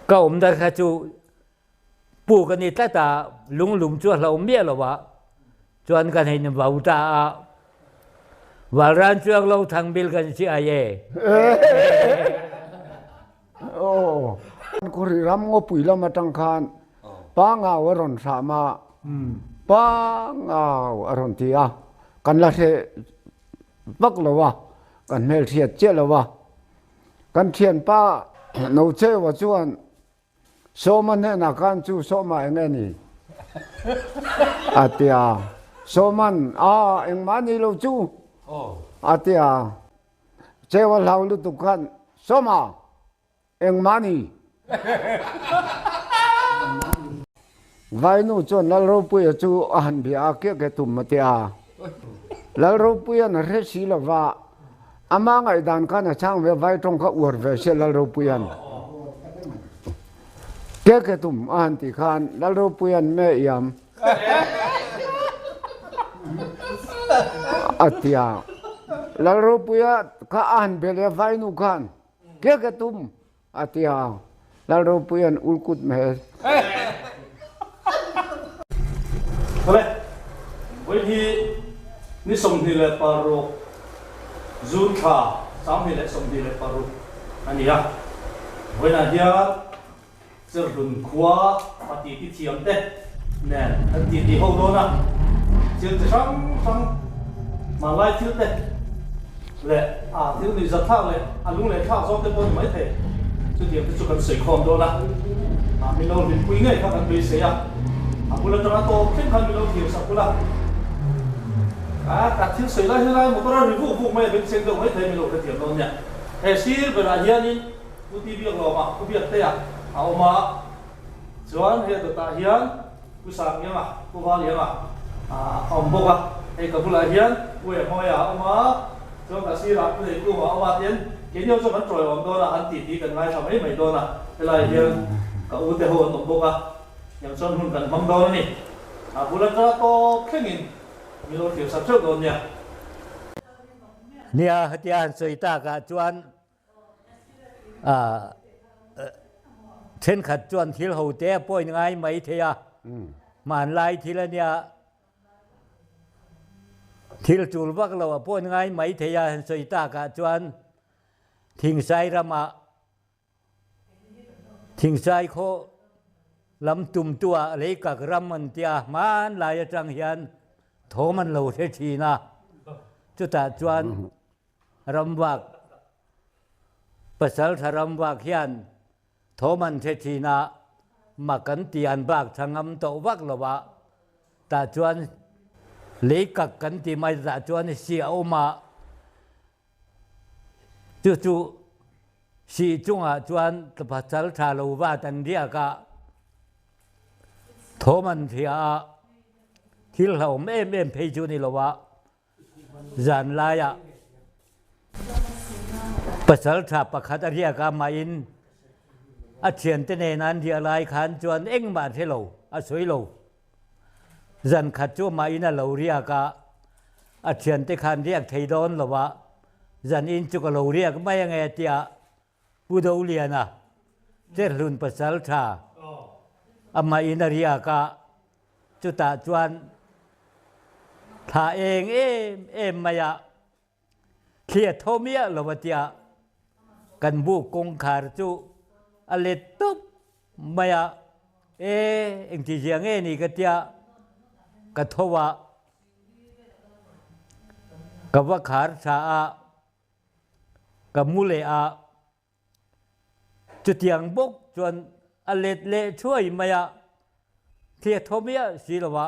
Ka awmna kha chu puk a ni tlat a, lunglum chu a hlauh miah lo a, chuan kan hein vau ta a, Valran chuang lo thang bil kan si ai e. Aw, Kuri ram ngawpui lam atang khan pa ngau a rawn hram a, pa ngau a rawn ti a, kan la hre vak lo a, kan hmelhriat chiah lo a. Kan thianpa Nocheua chuan Sawma hnenah khan chu Sawma eng nge ni? a ti a. Sawman, A, engmah ni lo chu a ti a. Cheua hlau lutuk khan, Sawma, engmah ni? Vainu chuan Lalropuia chu a han bia a, Kiak e tum a ti a. Lalropuia'n a hre si lo va, ama ngaihdan khan a chhang ve, vai tawng kha uar ve sia Lalropuia'n. Kiak e tum a han tih khan Lalropuia'n me iam a ti a. Lalropuia kha a han bia leh a, Vainu khan Kiak e tum A ti a, Lalropuia'n ulkut hmel. Awle, vawiin hi ni 26 June thla 2026 a ni a, vawiinah hian Cherhlun khua a titi thiam te nen kan titi ho dawn a, thil chi hrang hrang hmanlai thil te leh a thil nuihzat thlak leh a lung leh thlak zawng te pawh ni maithei. Chutiang te chu kan sawi khawm dawn a, a min lo hlimpui ngei kha kan beisei a, a bul atanga tawp thleng khan min lo thlir sak bul a, a ka thil sawi lai helai motor a ri vuk vuk mai a bengchheng deuh maithei min lo hrethiam dawn nia. He sir berah hianin Pu Ti Biak Lawma, Pu Biak Tea a awm a, chuan he dawtah hian Pu Sangianga, Pu Valianga a awm bawk a, hei ka bulah hian Pu Ehmawia a awm a, chuan ka sirah Pu Neikuma a awm a tian keini ho chuan kan tawiawm dawn a, an titi kan ngaithla mai mai dawn a, helaiah hian ka u te ho an awm bawk a, tiang chuan hun kan hmang dawn a ni. A bul atanga tawp thlengin min lo thlir sak theuh dawn nia. Nia, hetia han sawi takah chuan Thenkhat chuan thil ho te a point ngai mai thei a, hmanlai thil a nia, thil tul vak lo a point ngai mai thei a, han sawi takah chuan Thingsai ramah Thingsai khaw lam tumtuah leikak ram an tia hmanlai atang hian thawm an lo hre thin a, chutah chuan Ramvak, Pasaltha ramvak hian thawm an hre thin a, mak an ti an bak tha ngam tawh vak lo a, tah chuan leikak kan ti mai tah chuan si a awm a, chu chu si chungah chuan pasaltha lo vat an riak a, thawm an hria a, thil hlauhawm em em phei chu ni lo a. Zan laiah pasalṭha pakhat a riak a, mahin a thiante nen an riah lai khan chuan engmah hre lo, a sawi lo. Zan khat chu mahin a lo riak a, a thiante khan riak thei dawn lo a, zan in chu ka lo riak mai ange tia Pu Doliana, Cherhlun pasalṭha, amahin a riak a, Chutah chuan thla eng em em mai a, thli a tho miah lo a tia, kan buk kawngkhar chu a let tawp mai a, e engti zia nge ni ka tia, ka tho a, ka va khar tha a, ka mu leh a. Chutiang bawk chuan a let leh thuai mai a, thli a thaw miah si lo a,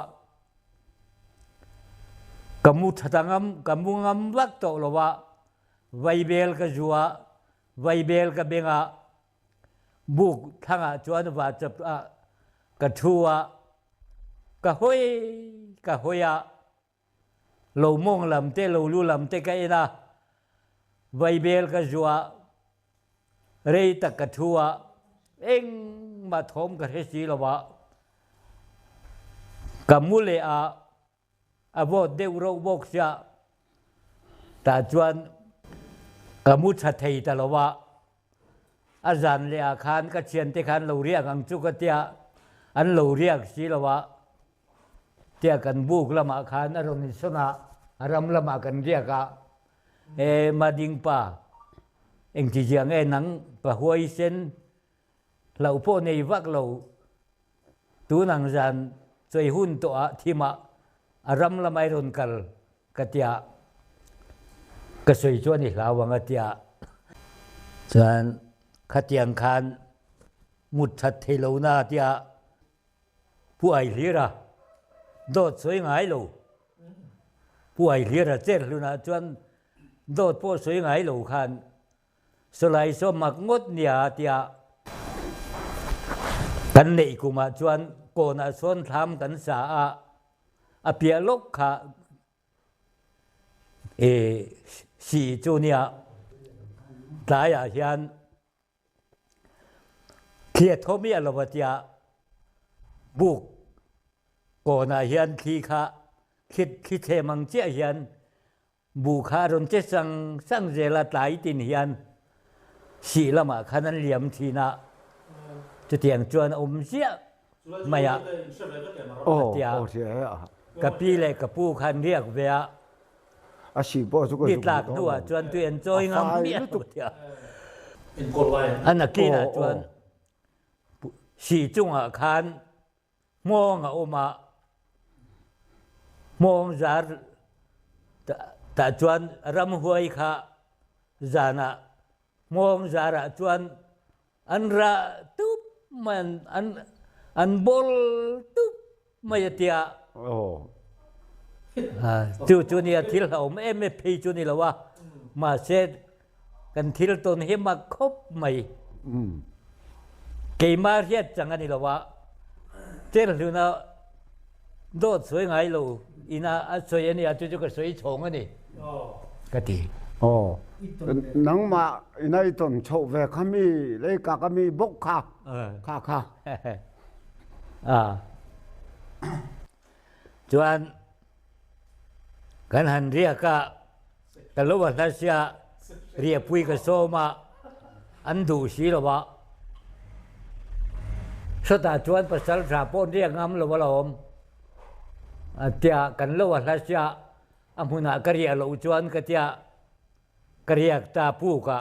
ka mu tha ta ngam, ka mu ngam vak tawh lo a, vaibel ka zu a, vaibel ka beng a, buk thlangah chuan vachap ah ka thu a, ka hawi ka hawi a. Lo mawng lam te, lo lu lam te ka en a, vaibel ka zuah, rei tak ka thu a, engmah thawm ka hre si lo a, ka mu leh a, a vawt deuh reuh bawk sia, tah chuan ka mu tha thei ta lo a. A zan leh ah khan ka thiante khan lo riak ang chu ka tia, an lo riak si lo a, tia kan buk lamah khan a rawn insawn a, a ram lamah kan riak a, E Madingpa, engti zia nge nang pa huaisen hlauh pawh nei vak lo, tun ang zan chawi hun tawh ah thim ah a ram lamah i rawn kal ka tia, ka sawi chuan i hlau ang a tia. Chuan khatiang khan mut that thei lo na tia Pu Aihlira dawt sawi ngai lo. Pu Aihlira cher hlunah chuan dawt pawh sawi ngai lo khan Sawlai saw mak ngawt nia tia kan neih kumah chuan kawnah sawn thlam kan sa a, a piah lawk kha i sih chu nia tlaiah hian Thli a thaw miah lo a tia buk kawnah hian thli kha thli thlem ang chiah hian buh kha a rawn che sang sang zel a, tlai tin hian sih lamah khan an liam thin a, chutiang chuan a awm ziah mai a a tia. Ka pi leh ka pu khan riak ve a, A si pawh chu ka Ni tlak hnuah chuan tui an chawi ngam miah lo tia. A nakinah chuan si chungah khan hmawng a awm a, hmawng zar tah chuan ramhuai kha zanah hmawng zarah chuan an rah tup mai an an bawl tup mai a tia. Chu chu nia thil hlauhawm em em phei chu ni lo a, mahse kan thil tawn hi mak khawp mai. Keimah hriat chang a ni lo a, Cherhluna dawt sawi ngai lo ina a sawi a nia chu chu ka sawi chhawng a ni ka ti. Aw, nangmah ina i tawn chhoh ve kha mi leikak a mi bawk kha kha kha. A chuan kan han riak a, ka lo a hla sia riahpui ka sawm a, an duh si lo a, sawtah chuan pasal tha pawh an riak ngam lo alawm a tia kan lo a hla sia a hmunah ka riah loh chuan ka tia ka riak ta puk a.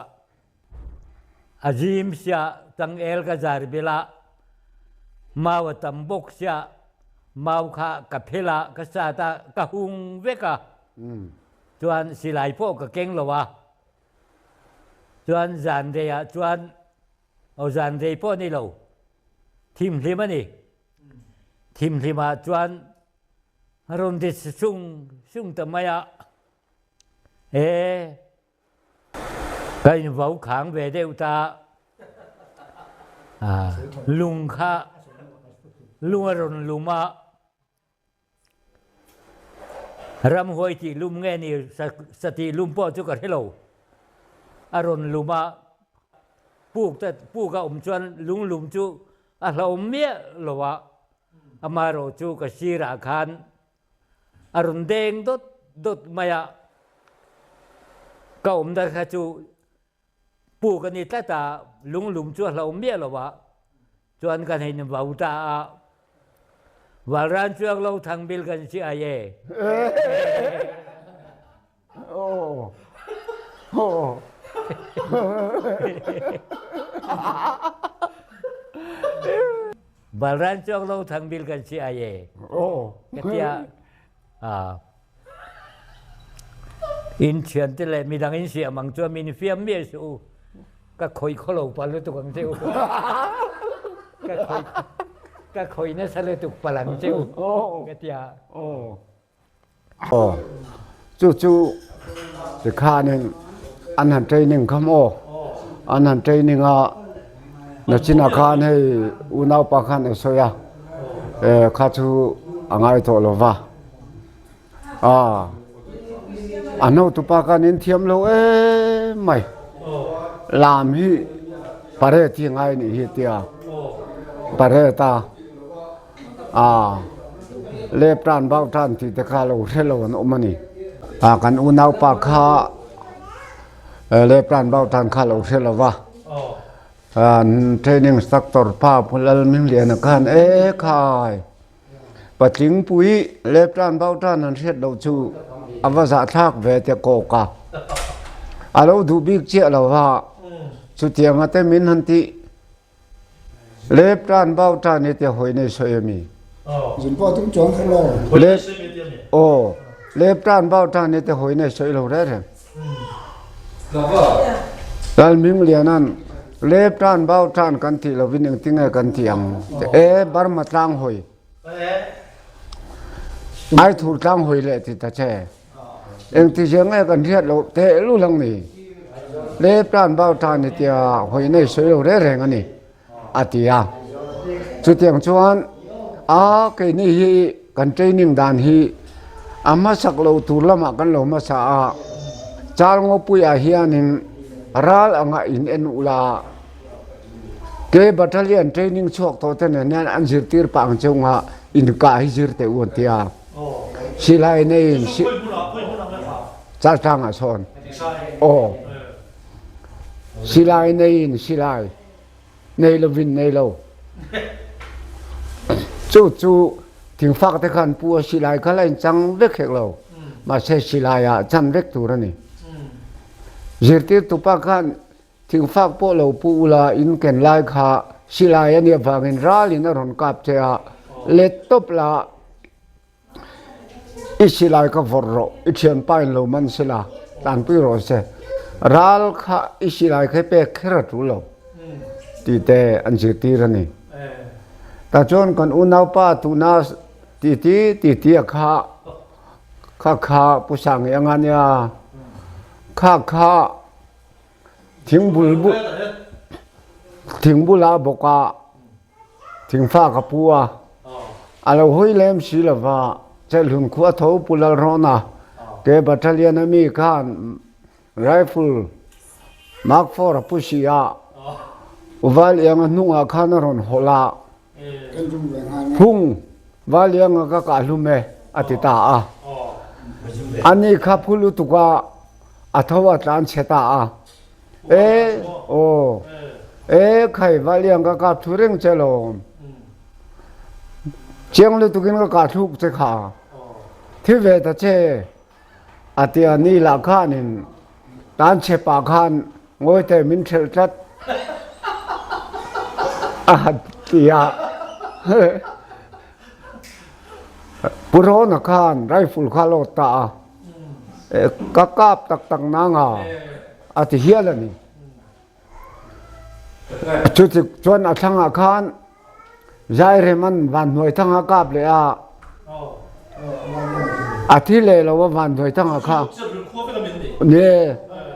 A zim sia changel ka zar bil a, mau a tam bawk sia mau kha ka phel a, ka sat a, ka hung vek a. Chuan silai pawh ka keng lo a. Chuan zan rei ah chuan, aw zan rei pawh a ni lo, thimhlim a ni. Thimhlim ah chuan a rawn ri sung sung ta mai a, e. Ka invo khang ve deuh ta. Lung kha lung a rawn lum a, ramhuai tih lum nge ni satih lum pawh chu ka hre lo. A rawn lum a, puk te puk a awm chuan lung lum chu a hlauhawm miah lo a, amaherawhchu ka sirah khan A rawn deng dawt dawt mai a, ka awm dar kha chu puk a ni tlat a, lunglum chu a hlo miah lo a, chuan kan hein vau ta a, Valran chuak lo thang bil kan si ai e. Balran chuak lo thang bil kan si ai e. Ka tia in thian te le midang in siam ang chuan min fiam miah suh u. Ka khawih khaw lo pal lutuk ang che u. Ka khawih ka khawih nasa lutuk pal ang che u. Ka tia. Aw, chu chu tikhanin an han training kha maw? An han training a, nachinah khan hei unaupa khan a sawi a, eh kha chu a ngai tawh lo va. Ah, a hnotupa khan in thiam lo em mai. Lam hi parade hi ngai nih hi tia, parade a. A lep tan bau tan tih te kha lo hre lo an awm a ni. A kan unaupa kha lep tan bau tan kha lo hre lo va. An training instructor pa Pu Lalhmingliana khan e khai patling pui lep tan bau tan an hriat loh chu a va zahthlak ve te kawk a. A lo duh bik chiah lo va, chutianga te min han tih lep tan bau tan hi te hawi nei sawi a mi. Zun pawh tum chuang kher lo. Lep aw lep tan bau tan hi te hawi nei sawi lo reng reng. Lalhmingliana'n Lep tan bau tan kan tih lovin engtinge kan tih ang? E Burma tlang hawi. Aithur tlang hawi leh ti ta che. Engti zia nge kan hriat loh teh lul ang ni. Lep tan bau tan i tia hawi nei sawi lo reng reng a ni a ti a. Chutiang chuan a keini hi kan training dan hi a hmasak lo tur lamah kan lo hmasa a, char ngawpuiah hianin ral anga in en ula ke battalion training chhuak tawh te nen hian an zirtir pah ang cheu nga inkah hi zir teh u an ti a, silai neiin chaltlangah sawn aw silai neiin silai. Nei lovin nei lo. Chu chu thingfak te khan pu a silai kha la in chang vek hek lo. Mahse silai ah chan vek tur a ni. Zirtirtu pa khan thingfak pawh lo pu ula in ken lai kha silai a nih avangin ral in a rawn kap che a, let tawp la I silai ka vawrh rawh, i thianpa in lo man sela, tlanpui rawh se. Ral kha i silai kha i pek kher a tul lo tih te an zirtir a ni. Tah chuan kan unaupa tuna titi titi a kha kha kha Pu Sangi anga nia kha kha thingbul thingbula bawka Thingfa ka pu a, a lo hawi lem si lo va, Chelhlun khua tho Pu Lalrawna ke battalion a mi khan rifle Mark IV a pu si a, U Valianga hnungah khan a rawn hawlh a, Phung Valianga ka kah hlum e a ti ta a. Ani kha phu lutuk a, a tho a tlan chhe ta a. E aw e khai valiang ka kap thu reng che lawm. Chiang lutukin ka kah thluk che kha. Thi ve ta che. A tia ni lah khanin tan che pa khan ngawi te min thelh tlat. A han tia. Pu Rawna khan rifle kha a lawt ta a. Ka kap tak tak nanga a ti hial a ni. Chuti chuan a thlangah khan Zaireman vanhnuai thanga kap leh a, a thi leh lo a vanhnuai thanga kha. Ne,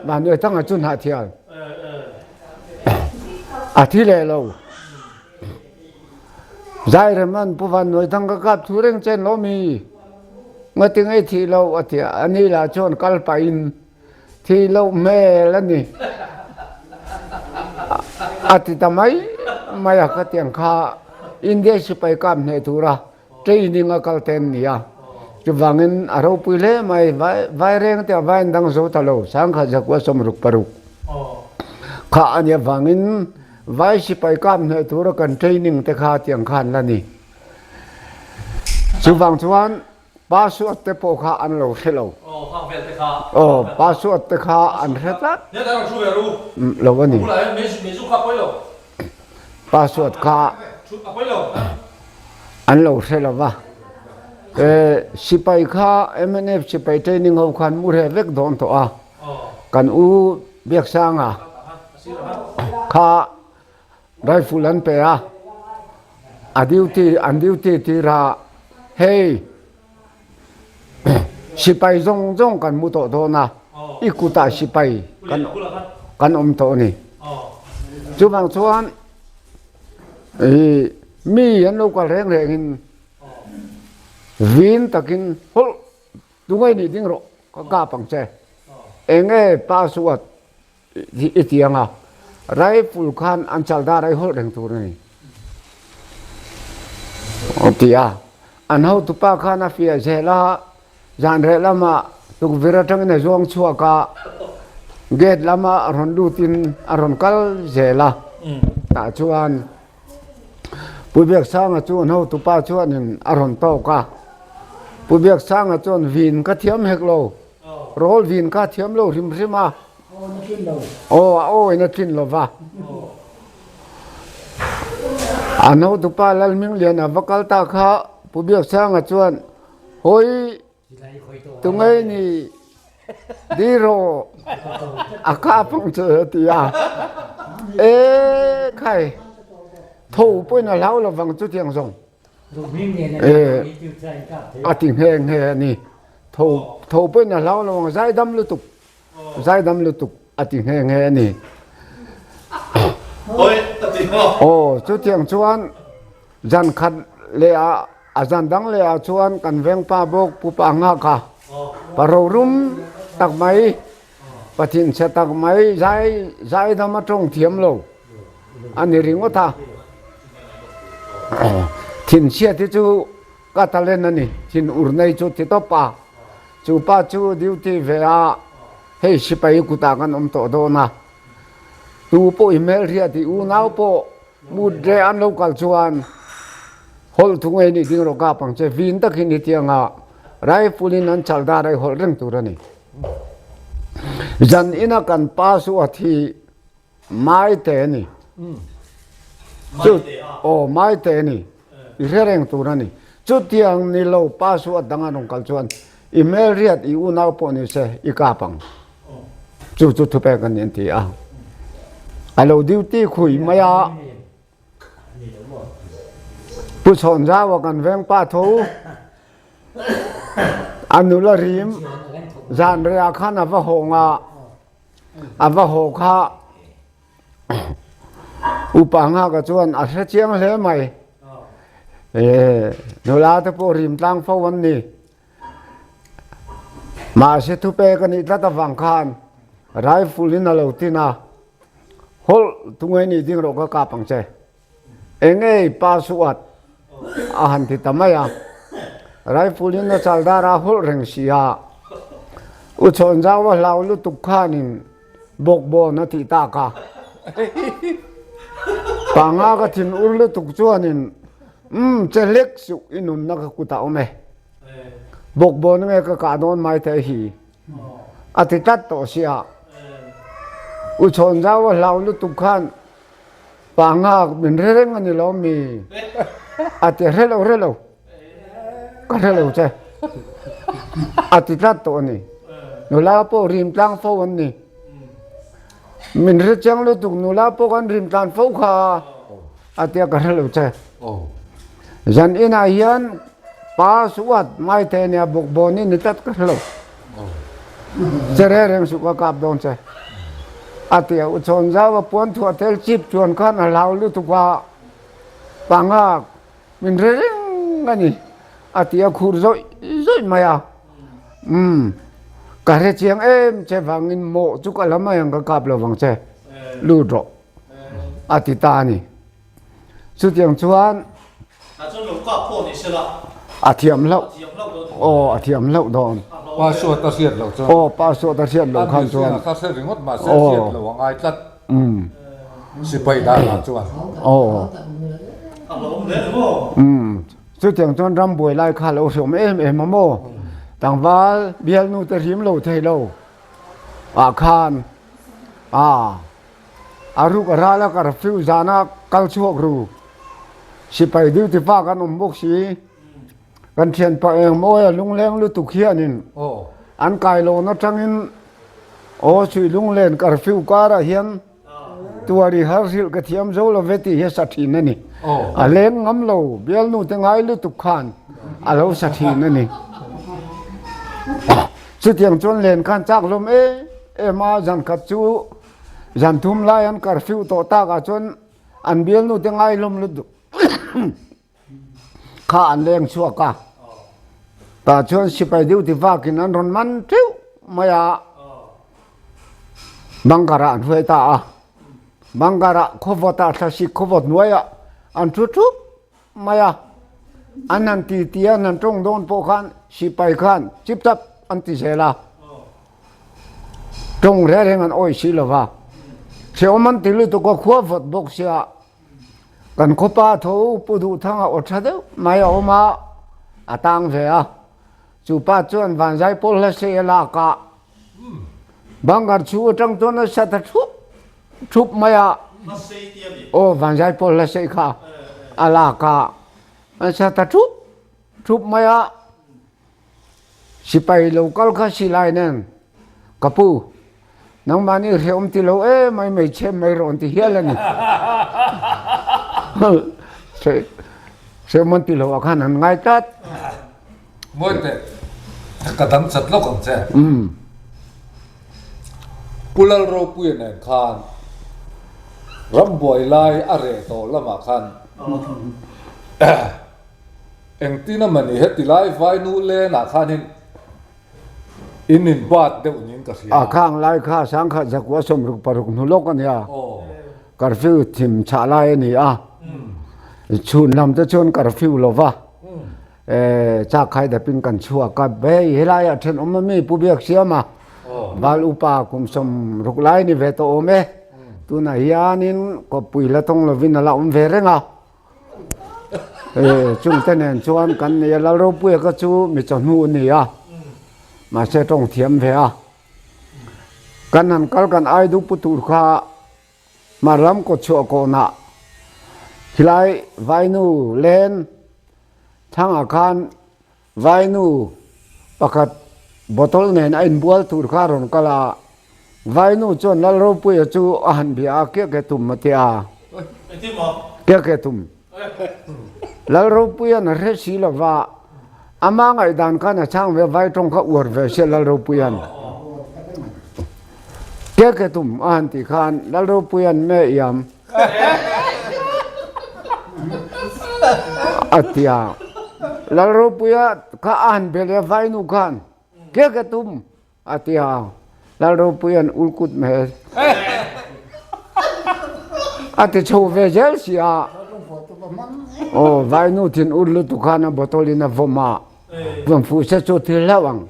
vanhnuai thanga chu hnahthial. A thi leh lo. Zaireman Pu Vannuai thang ka kap thu reng chen lo mi. Ngati ngei thi lo a ti a, ani lah chuan kal pahin thi loh hmel a ni a ti ta mai mai a, ka tiang kha India sipai kap hneh tura training a kal te an ni a, chuvangin a ropui hle mai, Vaireng te a vain dang zo ta lo, Sangha Zakua 66 kha a nih avangin Vai sipai kap hneh tura kan training te kha tiang khan la ni. Chuvang chuan Password te pawh kha an lo hre lo. Aw, password te kha an hre tlat lo a ni. Password kha an lo hre lo va. Sipai kha mnf sipai training ho khan mu hre vek dawn tawh a. Kan u Biaksanga kha rifle an pe a, a duty an duty tir a, hei sipai zawng zawng kan mu tawh dawn a, i kutah sipai kan kan awm tawh a ni. Chuvang chuan i mi an lo kal reng rengin vin takin hawlh Tungai nih ding rawh, ka kap ang che. Enge password i ti anga rifle khan an chaldar a i hawlh reng tur a ni. A ti a. An hotupa khan a fiah zel a, zanreh lamah tukverh atangin a zuang chhuak a, gate lama a rawn lutin a rawn kal zel a. Tah chuan Pu Biaksanga chu an hotupa chuanin a rawn tawk a. Pu Biaksanga chuan vin ka thiam hek lo, rawl vin kha thiam lo hrim hrim a. Aw, a awin a tlin lo va. An hotupa Lalhmingliana va kal ta kha Pu Biaksanga chuan, Hawi, Tungei nih diraw a kap ang che a ti a. E khai, tho pawhin a hlau lovang chutiang zawng. E, a ti nghe nghe a ni. Tho, tho pawhin a hlau lovang, zaidam lutuk, zaidam lutuk a ti nghe nghe a ni. Aw, chutiang chuan Zan khat leh ah a zan dang leh ah chuan kan vengpa bawk Pu Pa Nghak a pa rorum tak mai, pa thinchhe tak mai zai zaidam a tawng thiam lo a ni ringawt a. Thinchhiat hi chu ka talent a ni, thin ur nei chu ti tawp a. Chu pa chu duty ve a hei sipai kutah kan awm tawh dawn a, tu pawh i hmelhriat i unau pawh Mut reh an lo kal chuan hawlh thu ngei nih ding rawh kap ang che, vin takin hetianga rifle in an chal dar ai hawlh reng tur a ni. Zan ina kan pa su a thi mai te a ni. Chu aw mai te a ni. I hre reng tur a ni. Chutiang ni lo pa su a dang an rawn kal chuan i hmelriat i unau pawh ni se i kap ang. Chu chu thupek a ni an ti a. A lo duty khui mai a. Pu Chhawnzau a kan veng pa tho. A nula rim zan reh ah khan a va hawng a. A va haw kha upa nghaka chuan a hre chiang hle mai. Nula te pawh rim tlang fo an ni. Mahse thupek a nih tlat avang khan rifle in a lo tin a, Hawlh tunge nih ding rawh ka kap ang che. Engei pa suat a han ti ta mai a. Rifle in a chal dar a hawlh reng si a. U Chhawnzau a hlau lutuk khanin bawkbawn a tih tak a. Panga ka thin ur lutuk chuanin Umm che hlek suh i nunna ka kutah awm e. Bawkbawn nge ka kah dawn mai thei hi a ti tlat tawh sia. U Chhawnzau a hlau lutuk khan pa nghak min hre reng a ni lo mi a ti hre lo hre lo ka hre lo che a ti tlat tawh a ni. Nula pawh rim tlang fo an ni. Min hre chiang lutuk nula pawh kan rim tlan fo kha. A tia ka hre lo che. Zan inah hian pa suat mai te nia bawkbawn i ni tlat ka hre lo. Che re reng suh ka kap dawn che. A tia u chawn zau a puan thuah tel chip chuan khan a hlau lutuk a panga min hre reng a ni. A tia khur zawih zawih mai a. Umm ka hre chiang em che vangin mawh chu ka la mai ang ka kap lo vang che. Lut rawh. a ti ta a ni. Chutiang chuan a thiam hlauh aw a thiam hlauh dawn. Pa suat a hriat loh chuan. Aw pa suat a hriat loh khan chuan. A hriat ringawt mahse a hriat loh a ngai tlat. Sipai danah chuan. Aw. Chutiang chuan rambuai lai kha lo hriawm em em a maw. Tlangval bialnu te hrim lo thei lo ah khan a. A ruk a ral a curfew zan a kal chhuak ru. Sipai duty pa kan awm bawk si. Kan thianpa engmawi a lungleng lutuk hianin an kailawn atangin aw sui lunglen curfew karah hian tuari har hrilh ka thiam zo lo ve tih hi a sa thin a ni. A leng ngam lo bialnu te ngai lutuk khan a lo sa thin a ni. Chutiang chuan len khan chak hlawm em em a zan khat chu Zan thum lai an curfew tawh tak ah chuan an bialnu te ngai hlawm lutuk kha an leng chhuak a. Tah chuan sipai duty vak in an rawn man teuh mai a. Bunker ah an hruai ta a. Bunker ah khawvawt ah thlasik khawvawt hnuai ah an thu thup mai a. An han ti ti a, an han tawng dawn pawh khan sipai khan chip chap an ti zel a. Tawng reng reng an awih si lo va. Hrehawm an ti lutuk a, khua vawt bawk sia. Kan khawpa tho Pu Duhthanga aw tha deuh mai a awm a, a tang ve a. Chu pa chuan Vanzai pawl hla sei a lak a, Bangar chhu atang chuan a sa ta thup thup mai a. Aw Vanzai pawl hla sei kha a lak a, a sa ta thup thup mai a. Sipai lo kal kha silai nen, Ka pu, nangmah nih hrehawm ti lo em mai hmeichhe mai rawn ti hial a ni. Hrehawm an ti lo ah khan an ngai tlat. Mawite, ka dang chat lawk ang che. Pu Lalropuia nen khan rambuai lai a reh tawh lamah khan Engtin a mani heti lai vai nu len ah khanin in in bat deuh niin ka hria. A khang lai kha sangkhat zakua 66 hnu lawk a nia. Curfew thim chhah lai a ni a. Chhun lam te chuan curfew lo va. Chak khai dapin kan chhuak a. Hei helai ah thenawm a mi Pu Biak Siam a. Val upa kum 60 lai ni ve tawh awm e. Tunah hianin kawppui la tawng lovin a la awm ve reng a. Chungte nen chuan kan nei a, Lalropuia ka chu mi chawhnu a ni a, mahse tawng thiam ve a. Kan han kal kan ai duh pu tur kha hmar lam kawt chhuah kawnah khilai vainu len thangah khan Vainu pakhat bottle nen a inbual tur kha a rawn kal a, Vainu chuan Lalropuia chu a han bia a, Kia ke tum a ti a. Kia ke tum. Lalropuia'n a hre si lo va, ama ngaihdan khan a chhang ve, vai tawng kha uar ve sia Lalropuia'n. Kia ke tum a han tih khan Lalropuia'n me iam. A ti a, Lalropuia kha a han bel a vainu khan ke ka tum a ti a, Lalropuia'n ulkut hmel a ti chho ve zel si a, aw vainu thin ur lutuk khan a bottle in a vawm a, vawm fuh se chu thil hlauh ang.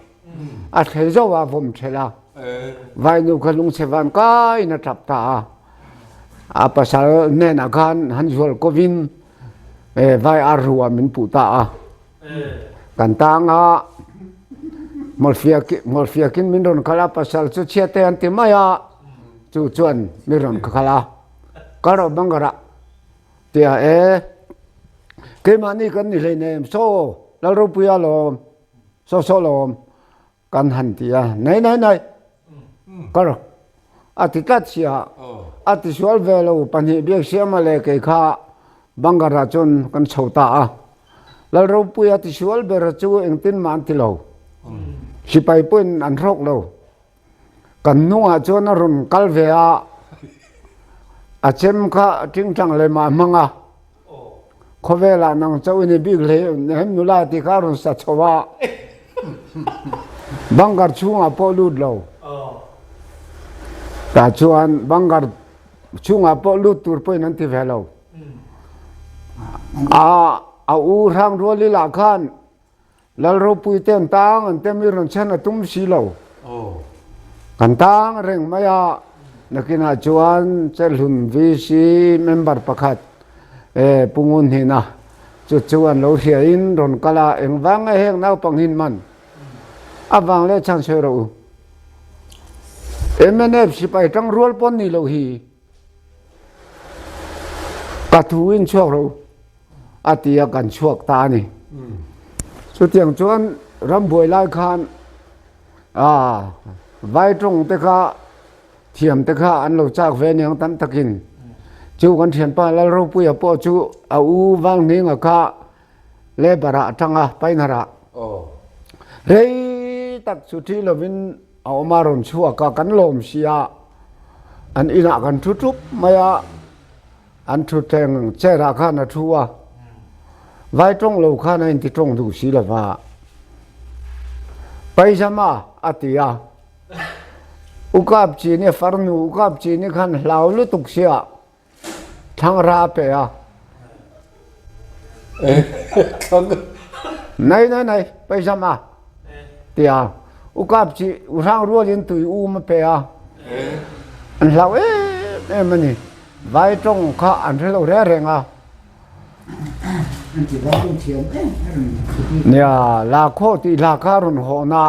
A thlei zo a vawm ṭhelh a. Vainu kha lungchhe van kaiin a ṭap ta a. A pasal hnenah khan han zual kovin vai ar ru ah min puh ta a. Kan tang a, hmawlfiakin min rawn kal a, pasal chu chhiate an ti mai a, chu chuan min rawn kal a. Kal rawh Bangarah tia e, keimahni kan ni hleinem, saw Lalropuia lawm. Saw saw lawm kan han ti a, nei nei nei kar a ti tlat sia, a ti sual ve lo pahnih biak siama leh kei kha Bangar ah chuan kan chho ta a, Lalropuia ti sual ber chu engtin mah an ti lo, sipai pawhin an hrawk lo, kan hnungah chuan a rawn kal ve a, a chem kha tingtang lem ah a hmang a. Khawvelah nang chauh in i bik hlei hem nula ti kha a rawn sa chho a. Bunker chhungah pawh lut lo. Tah chuan bunker chhungah pawh lut tur pawhin an ti ve lo. A a u hrang rual i lah khan Lalropui te an tang an te mi rawn chhan a tum si lo. Kan tang reng mai a, nakinah chuan Chelhlun VC member pakhat Pu Ngunhnina chu chu an lo hria in rawn kal a, engvang nge heng naupang hin man avang leh chhan sawi rawh u. Mnf sipai tang rual pawn ni lo hi ka thu in chhuak rawh u. a ti a kan chhuak ta a ni. Chutiang chuan rambuai lai khan vai tawng te kha thiam te kha an lo chak ve aniang tam takin chu kan thianpa Lalropuia pawh chu a u Vanghninga kha labour ah a tang a Painharah rei tak chu thi lovin a awm a rawn chhuak a kan lawm si a an inah kan thu thup mai a. An thutthleng chair ah khan a thu a, vai tawng lo khan a inti tawng duh si lo va. Paizama a ti a, U Kap Chini farnu U Kap Chini khan hlau lutuk sia thlangra a pe a. Nei nei nei Paizama ti a, U Kap Chi U Hrang rualin tui um a pe a, an hlau em. em a ni. Vai tawng kha an hre lo reng reng a. Nia, Lakhaw tih hla kha a rawn hawhna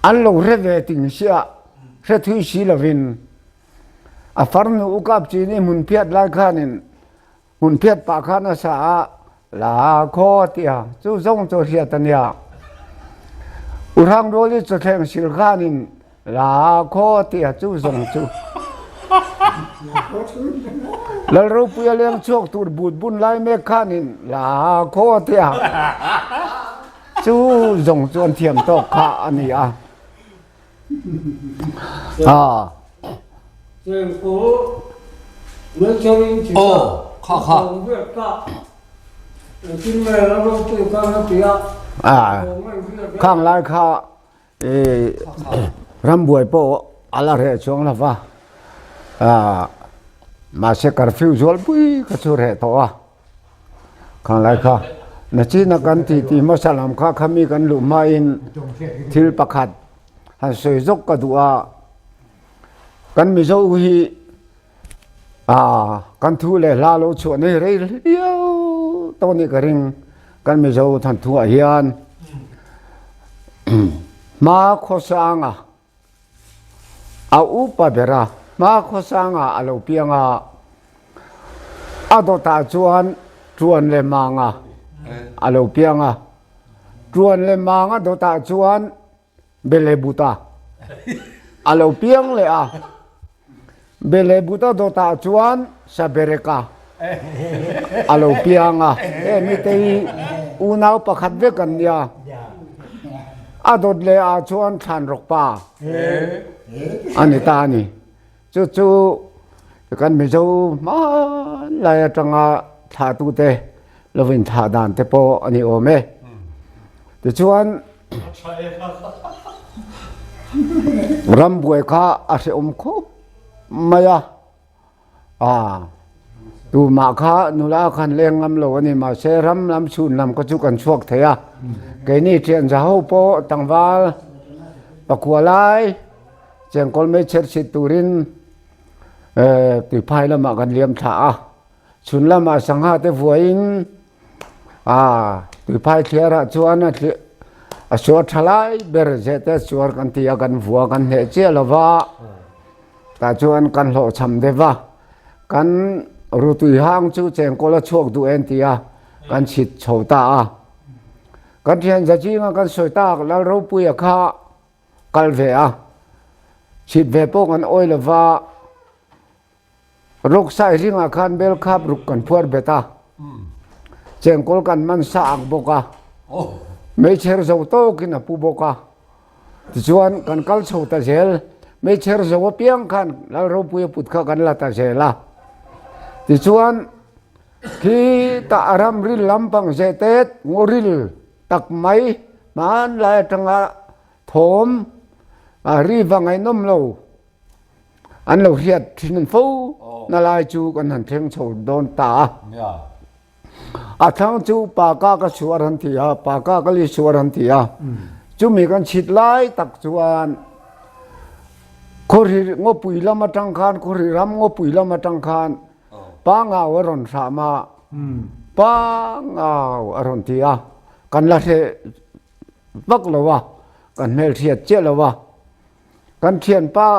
an lo hre ve ting sia, hre thui si lovin a farnu u kap chin i hmun phiat lai khanin hmun phiat pah khan a sa a, Lakhaw a ti a, chu zawng chu a hriat a nia. U Hrangruali chawthleng sil khanin La khaw ti a chu zawng chu. Lal ropui a leng chhuak tur but bun lai mek khanin la khaw ti a chu zawng chu an thiam tawk kha a ni a. Ah. Aw, kha kha. Ah, khang lai kha Rambuai pawh a la reh chuang lo va, mahse curfew zualpui kha chu reh tawh a, khanglai kha nachina kan tih tih hmasa lam kha khami kan luh hmain thil pakhat han sawi zawk ka duh a, kan Mizo hi kan thu leh hla lo chhuah nei rei hliau tawh nih ka ring kan Mizo thanthuah hian hma khawsanga a upa bera hma khawsanga a lo piang a a dawtah chuan tuan leh manga a lo piang a tuan leh manga dawtah chuan Belebuta a lo piang leh a. Belebuta dawtah chuan Sabereka a lo piang a. He mite hi unau pakhat vek an nia. A dawt leh ah chuan Thlanrawkpa a ni ta a ni. Chu chu kan Mizo hmanlai atanga thlahtute lo inthlah dan te pawh a ni awm e. Tichuan rambuai kha a hrehawm khawp mai a, aa tumah kha nula khan leng ngam lo a ni mahse ram lam chhun lam kha chu kan chhuak thei a, keini thianza ho pawh tlangval pakua lai Chengkawl mei chherchhit turin tuiphai lamah kan liam thla a, chhun lamah sangha te vuaiin tuiphai thliarah chuan a suar tha lai ber zete suar kan ti a, kan vua kan hneh chiah lo va, tah chuan kan hlawhchham deuh va, kan rutui hang chu chengkawl a chhuak duh en ti a, kan chhit chho ta a. Kan thianza zinga kan sawi tak Lalropuia kha kal ve a, chhit ve pawh kan awi lo va, rawksai ringah khan bel khap ruk kan phuar bet a, chengkawl kan man sa ak bawk a, meichher zo tawkin a pu bawk a, tichuan kan kal chho ta zel, meichher zo apiang khan Lalropuia put kha kan la ta zel a, tichuan khi tah a ramril lampang zehtet ngawril tak mai hmanlai atanga thawm a ri va ngaihnawm lo an lo hriat thin fo na lai chu kan han thleng chho dawn ta a. A thlang chu paka ka suar han ti a, paka ka li suar han ti a. Chumi kan chhit lai tak chuan khawhri ngawpui lam atang khan khawhri ram ngawpui lam atang khan Pangau a rawn hram a, Pangau a rawn ti a, kan la hre vak lo a, kan hmelhriat chiah lo a. Kan thianpa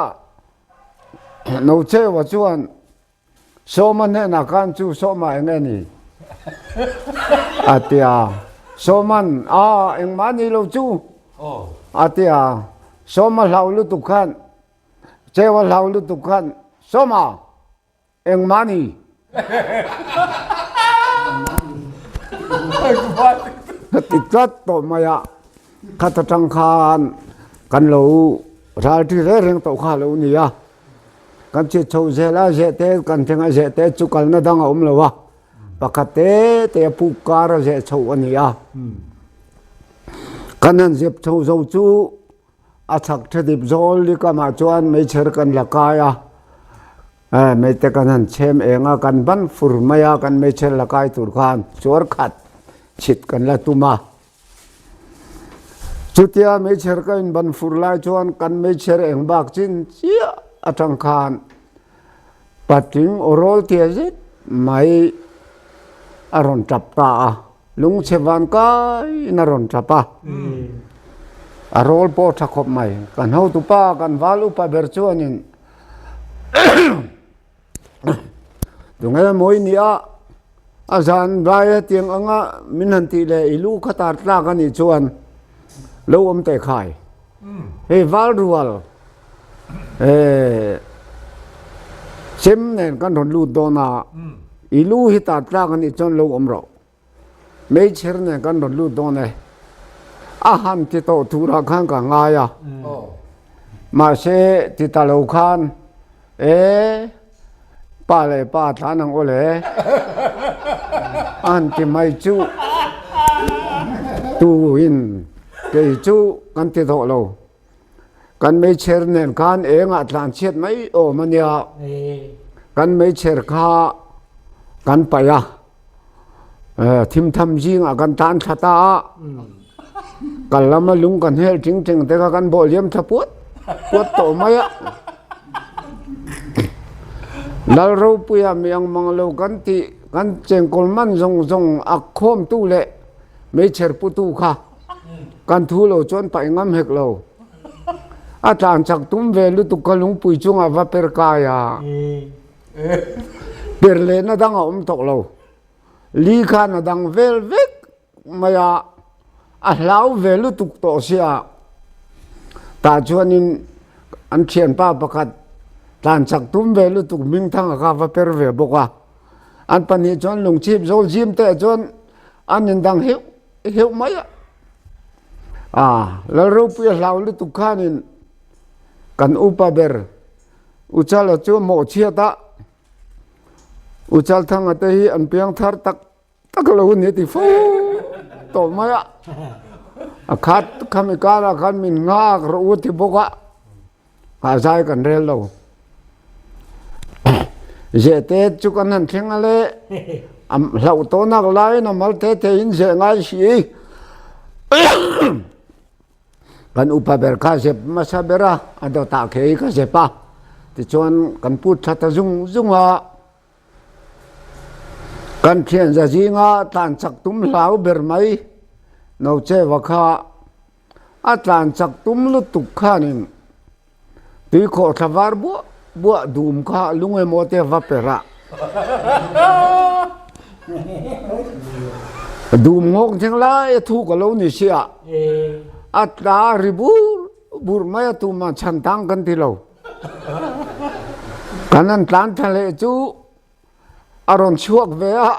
Nocheua chuan Sawma hnenah khan chu Sawma eng nge ni? a ti a. Sawman, A, engmah ni lo chu a ti a. Sawma hlau lutuk khan, Cheua hlau lutuk khan, Sawma! Engmah ni? Ka ti tlat tawh mai a, khat atang khan kan lo ralṭi reng reng tawh kha a lo ni a, kan chhit chho zel a, zeh te kan thleng a, zeh te chu kalna dang a awm lo a, pakhat te te a puk kar a zeh chho a ni a, kan han zep chho zo chu A chhak thadip zawl likamah chuan meichher kan la kai a, meite kan han chhem eng a, kan ban fur mai a, kan meichher la kai tur khan chuar khat chhit kan la tum a. Chutia meichher ka inban fur lai chuan kan meichher eng bak chin chiah atang khan. Patling aw rawl tia zet mai a rawn tap ta a, lungchhe van kaiin a rawn tap a. A rawl pawh tha khawp mai. Kan hotupa, kan val upa ber chuanin Tunge mawi nia a zan lai hetiang anga min han tih leh i lu kha tar tlak a nih chuan lo awm teh khai. Hei val rual chem nen kan rawn lut dawn a, i lu hi tar tlak a nih chuan lo awm rawh. Meichher nen kan rawn lut dawn e. A han ti tawh turah khan ka ngai a. Mahse ti ta lo khan e pa leh pa tlan ang aw le a han ti mai chu tuin kei chu kan ti tawh lo. Kan meichher nen khan engah tlan chhiat mai awm a nia. Kan meichher kha kan paih a. Thimtham zingah kan tan thla ta a. Kal lama lung kan hel ting ting te kha kan bawh liam thla puat puat tawh mai a. Lal ropuia mi ang mang lo kan tih kan chengkawl man zawng zawng a khawmtu leh meichher putu kha Kan thu lo chuan paih ngam hek lo. A tlan chak tum ve lutuk kha lungpui chungah va per kai a. Per lehna dang a awm tawh lo. Li khan a dang vel vek mai a, a hlau ve lutuk tawh sia. Tah chuanin an thianpa pakhat tlan chak tum ve lutuk Hmingthanga kha va per ve bawk a. An pahnih chuan lungchhip zawl zim te chuan an indang heuh heuh mai a. A Lalropuia hlau lutuk khanin kan upa ber Uchala chu mawhchhiat a, Uchalthanga te hi an piang thar tak tak lo ni ti fo tawh mai a. A khat khami karah khan min nghak rawh u ti bawk a. A zai kan rel lo. Zehte chu kan han thleng a le. A hlauh tawhnak laiin a mal te te in zeh ngai si. Kan upa ber kha zep hmasa ber a, a dawtah khi ka zep a. Tichuan kan put thla ta zung zung a. Kan thian za zinga tlan chak tum hlau ber mai Nocheva kha A tlan chak tum lutuk khanin tuikhawh thla var buah buah dum kha lung emaw te va per a. Dum nghawk thleng lai a thu ka lo ni sia. A tla ri bur bur mai a tumah chhan tang kan ti lo. Kan han tlan thla leh chu a rawn chhuak ve a.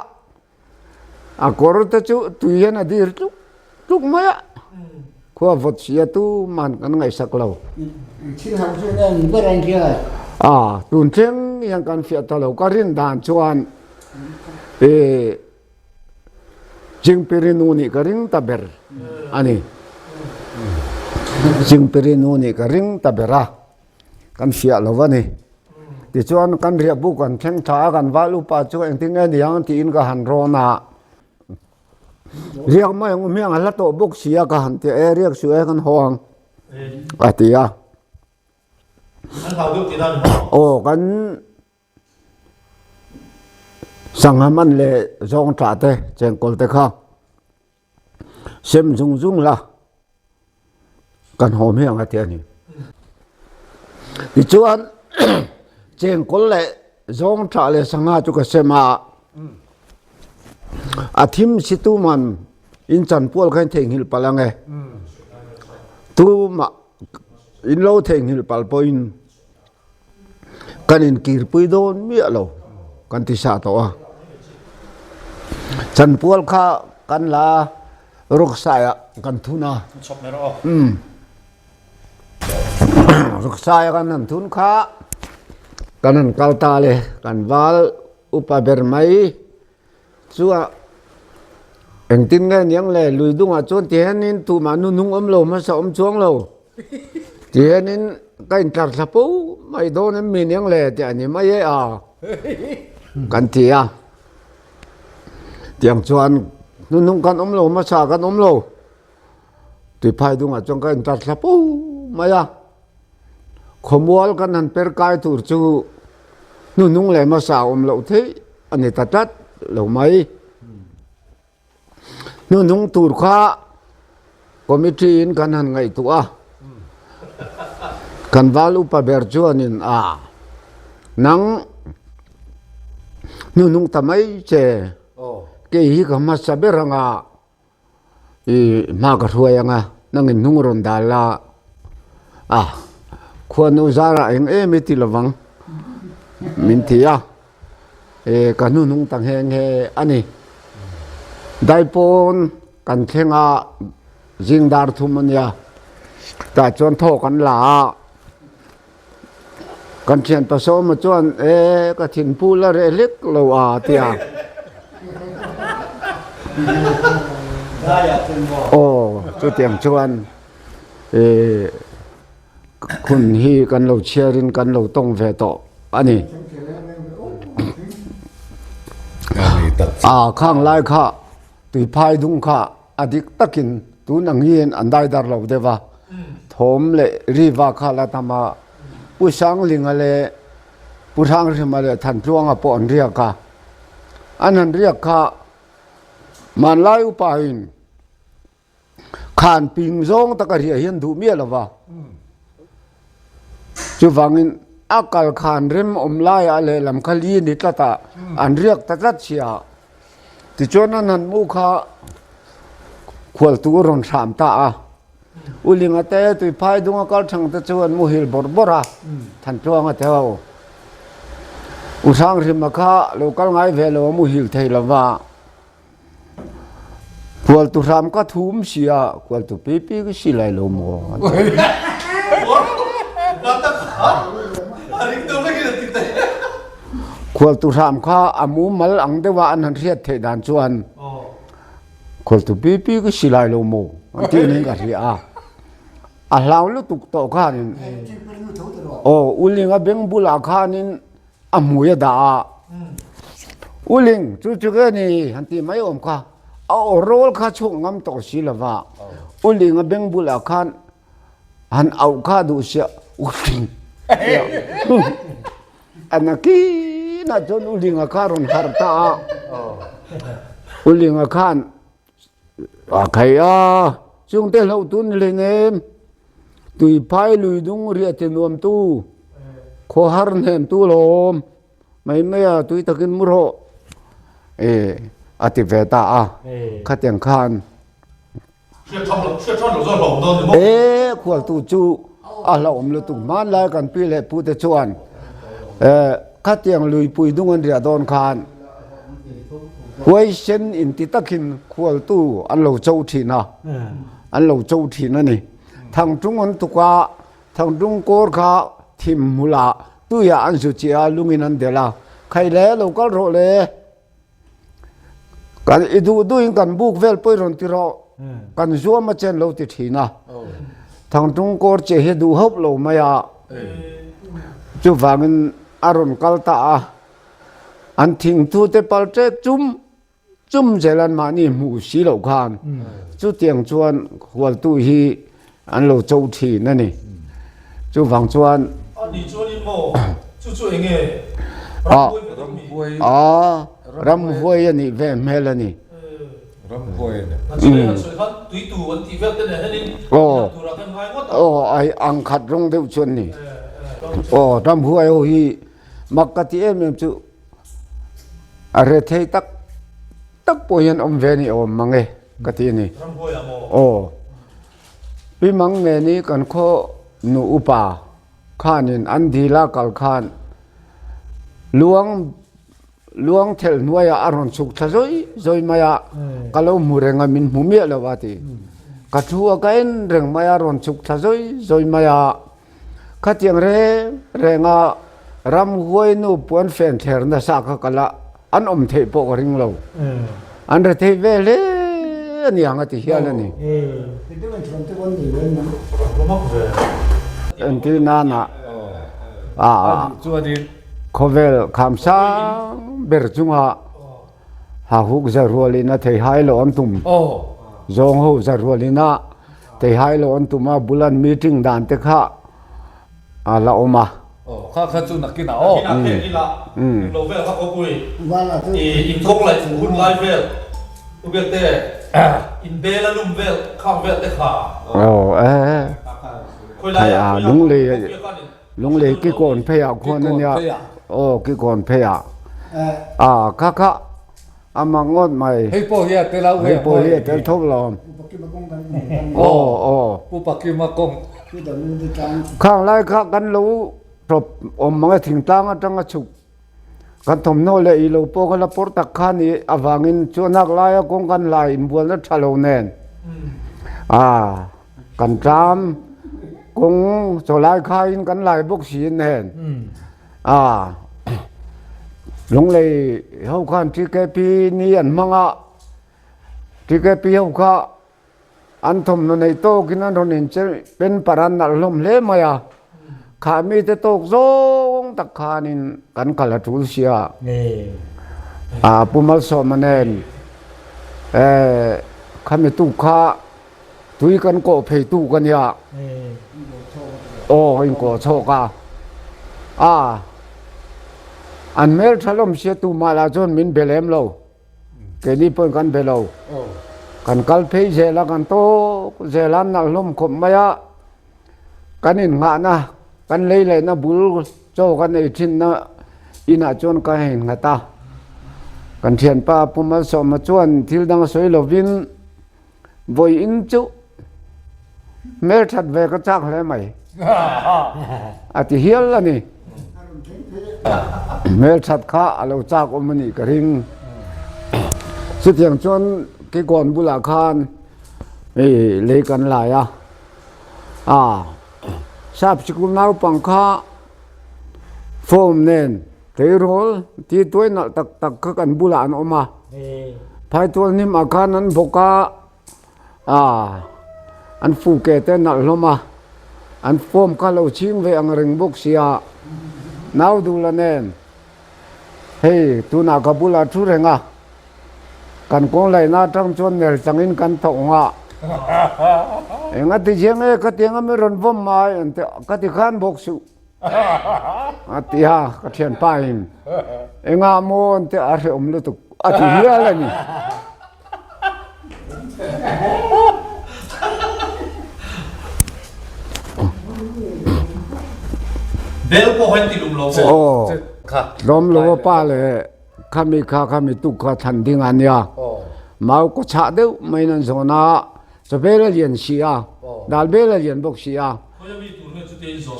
A kawr te chu tui hian a dir tluk tluk mai a, khua vawt sia tu man kan ngaihsak lo. Thil har chu nge ni ber ang hian? A, tun thleng hian kan fiah ta lo. Ka rin dan chuan e Chingpiri nu nih ka ring ta ber a ni. Chingpiri nu nih ka ring ta ber a. Kan fiah lo a ni. Tichuan kan riahbu kan thleng tha a, kan val upa chu engtin nge niang tiin ka han rawn a. Riak mai ang u hmiang a hla tawh bawk si a ka han ti a, e riak suh e kan haw ang a ti a. Aw kan sangha man leh zawng tah te chengkawl te kha. Sem zung zung la kan haw hmiang a ti a ni. Tichuan chengkawl leh zawng ṭah leh sangha chu ka sem a. A thim si tuman in chanpual kha in theihnghilh palh ang e. Tumah in lo theihnghilh palh pawhin Kan inkirpui dawn miah lo kan ti sah tawh a. Chanpual kha kan la ruksaiah kan thun a. Ruksaiah kan han thun kha kan han kal ta le kan val upa ber mai chu a engtin nge niang le lui dungah chuan ti hianin tumah nu hnung awm lo hmasa awm chuang lo. Tihianin ka intlar thla fo mai dawn em mi niang le tih a ni mai e a kan ti a. Tiang chuan hnuhnung kan awm lo hmasa kan awm lo tuiphai dungah chuan ka intlar thla fo mai a. Khawmual kan han per kai tur chu. Hnuhnung leh hmasa awm loh theih a ni ta tlat lo mai. Hnuhnung tur kha committee in kan han ngaihtuah a, kan val upa ber chuanin a nang hnuhnung ta mai che kei hi ka hmasa ber anga i hma ka hruai anga nangin hnung rawn dal la a khuanu zarah eng em i ti lovang min ti a. E ka hnuhnung ta nghe nghe a ni. Daipawn kan thleng a, zing dar thum a nia. Tah chuan thaw kan la a, kan thian pasawma chuan e ka thinpu la reh hlek lo a ti a. Aw chutiang chuan e Khun hi kan lo chhiarin kan lo tawng ve tawh a ni. A khang lai kha tuiphai dung kha a dik takin tun ang hian an daidar lo deuh a, thawm leh riva kha la tam a, Pu Sanglinga leh Pu Hranghrima leh Thantluanga pawh an riak a, an han riak kha hmanlai upain Khan ping zawng taka riah hian duh miah lo va. Chuvangin a kal khan rem awm laiah lehlam kha li ni tlat a, an riak ta tlat si a. Tichuan an han hmuh kha khualtu a rawn hram ta a. Ulinga te, Tuiphai dunga kal thang te chu an muhil bawrh bawrh a, Thantluanga te ho. U Hranghrima kha lo kal ngai ve lo a muhil thei lo va. Khualtu hram ka thum si ah khualtu pipi ka si lai lo maw? Khualtu hram kha a mumal ang deuh ah an han hriat theih dan chuan khualtu pipi ka si lai lo maw? An ti ning ka hria a. A hlau lutuk tawh khanin aw uling a beng bulah khanin a hmui a dah a uling chu chu ke ni han ti mai awm kha a aw rawl kha chhuak ngam tawh si lova uling a beng bulah khan han auh kha duh sia uling ana kinah chuan uling a kha rawn harh ta a uling a khan A khai a, chungte hlauh tu ni hleinem, tuiphai lui dung riah ti nuam tu, khawhar hnem tu lawm, mai mai a tui takin mu rawh e a ti ve ta a, khatiang khan. E khualtu chu a hlauhawm lutuk hmanlai kan pi leh pute chuan e khatiang luipui dung an riah dawn khan huaisen inti takin khualtu an lo cho thin a, an lo cho thin a ni. Thangtung an tuk a, thangtung kawr kha thim hmulah tuiah an zu chiah a, lungin an delh a, khai le lo kal rawh le. Kan i duh duhin kan buk vel pawh i rawn ti rawh, kan zuam a chen lo ti thin a. Thangtung kawr che hi duh hauh lo mai a, chuvangin a rawn kal ta a. An thingthu te pal ṭek chum chum zel an mahni hmuh si loh khan chutiang chuan hualtu hi an lo cho thin a ni. Chuvang chuan Ani chuanin maw chu chu eng nge ramhuai ve deuh mi? A, ramhuai a nih ve hmel a ni. Ramhuai a ni. An sawi an sawi khan tuitu an tih vel te nen hianin inang turah khan ngai ngawt a. Aw, ai ang khat rawng deuh chuan ni. Aw, ramhuai ho hi Mak ka ti em em chu a rethei tak tak pawh hian awm ve ni awm mang e ka ti a ni. Aw Pi Mang nge ni kan khaw nu upa khanin an dil a kal khan luang luang thelh hnuaiah a rawn chhuk thla zawi zawi mai a ka lo hmu reng a min hmu miah lo a ti. Ka thu a ka en reng mai a rawn chhuk thla zawi zawi mai a. Khatiang reng renga ramhuai nu puan fen thler nasa kha ka la an awm theih pawh ka ring lo. An re thei ve hle a niang a ti hial a ni. Entir nana khawvel kham sang ber chunga hahuk za rualin a thei hai lo an tum. Zawng ho za rualin a thei hai lo an tum a bulan meeting dan te kha a la awm a. Aw kha kha chu nakinah aw. Nakinah phek ila lo vel kha khawpui i inkawng laih hun lai vel u biakte in bel a lum vel khang vel te kha. Aw e Khawilai ah ah lunglei lunglei kikawn phei ah khuan ania aw kikawn phei ah a kha kha A mak ngawt mai. Hei pawh hi a tel a Hei pawh hi a tel tho lo. Aw aw. Pu Pakima kawng. Khang lai kha kan lo tawp awm mang e thingtlang atanga chhuk kan thawmhnaw leh i lo pawh kha la pawr tak kha ni avangin chuanak laia kawng kan lai inbualna tha lo nen a kan tlam kawng chawlai khain kan lai bawk si nen A Lunglei ho khan TKP ni an hmang a, TKP ho kha an thawmhnaw nei tawkin an rawn inchei pen par an nalh hlawm hle mai a, kha mite tawk zawng tak khanin kan kal a tul sia. A Pu Malsawma nen khami tuk kha Tui kan kawh phei tuk a nia. Aw in kawh chhawk a. A an hmel tha lawm sia tu mah lah chuan min be lem lo. Keini pawhin kan be lo. Kan kal phei zel a, kan tawk zel a, an nalh hlawm khawp mai a. Kan innghahna, kan lei lehna bul chaw kan ei thinna inah chuan ka innghat a. Kan thianpa Pu Malsawma chuan thil dang sawi lovin, Vawiin chu hmelthat ve ka chak hle mai a ti hial a ni. Hmelthat kha a lo chak awm a nih ka ring. Chutiang chuan Kikawn bulah khan lei kan lai a, sap sikul naupang kha form nen Tleirawl ti tuai nalh tak tak kha kan bulah an awm a, phaitual hnim ah khan an bawk a, ah an fu ke te nalh hlawm a, an form kha lo chhing ve ang reng bawk sia, nau dula nen hei tunah ka bulah thu reng a, kan kawng laihna atang chuan ner changin kan thawk nghah, enga ti chiang e ka tiang a mi rawn vawm mai an ti ka ti khan bawk suh. A ti a, ka thianpa in engah maw an ti a hrehawm lutuk a ti hial a ni. Bel pawh han ti lum lo maw? Aw, tlawm lo a pa leh khami kha khami tuk kha thlan ding a nia. Mau kaw chhah deuh maiin an zawn a, chawbel a lian si a, dal bel a lian bawk si a.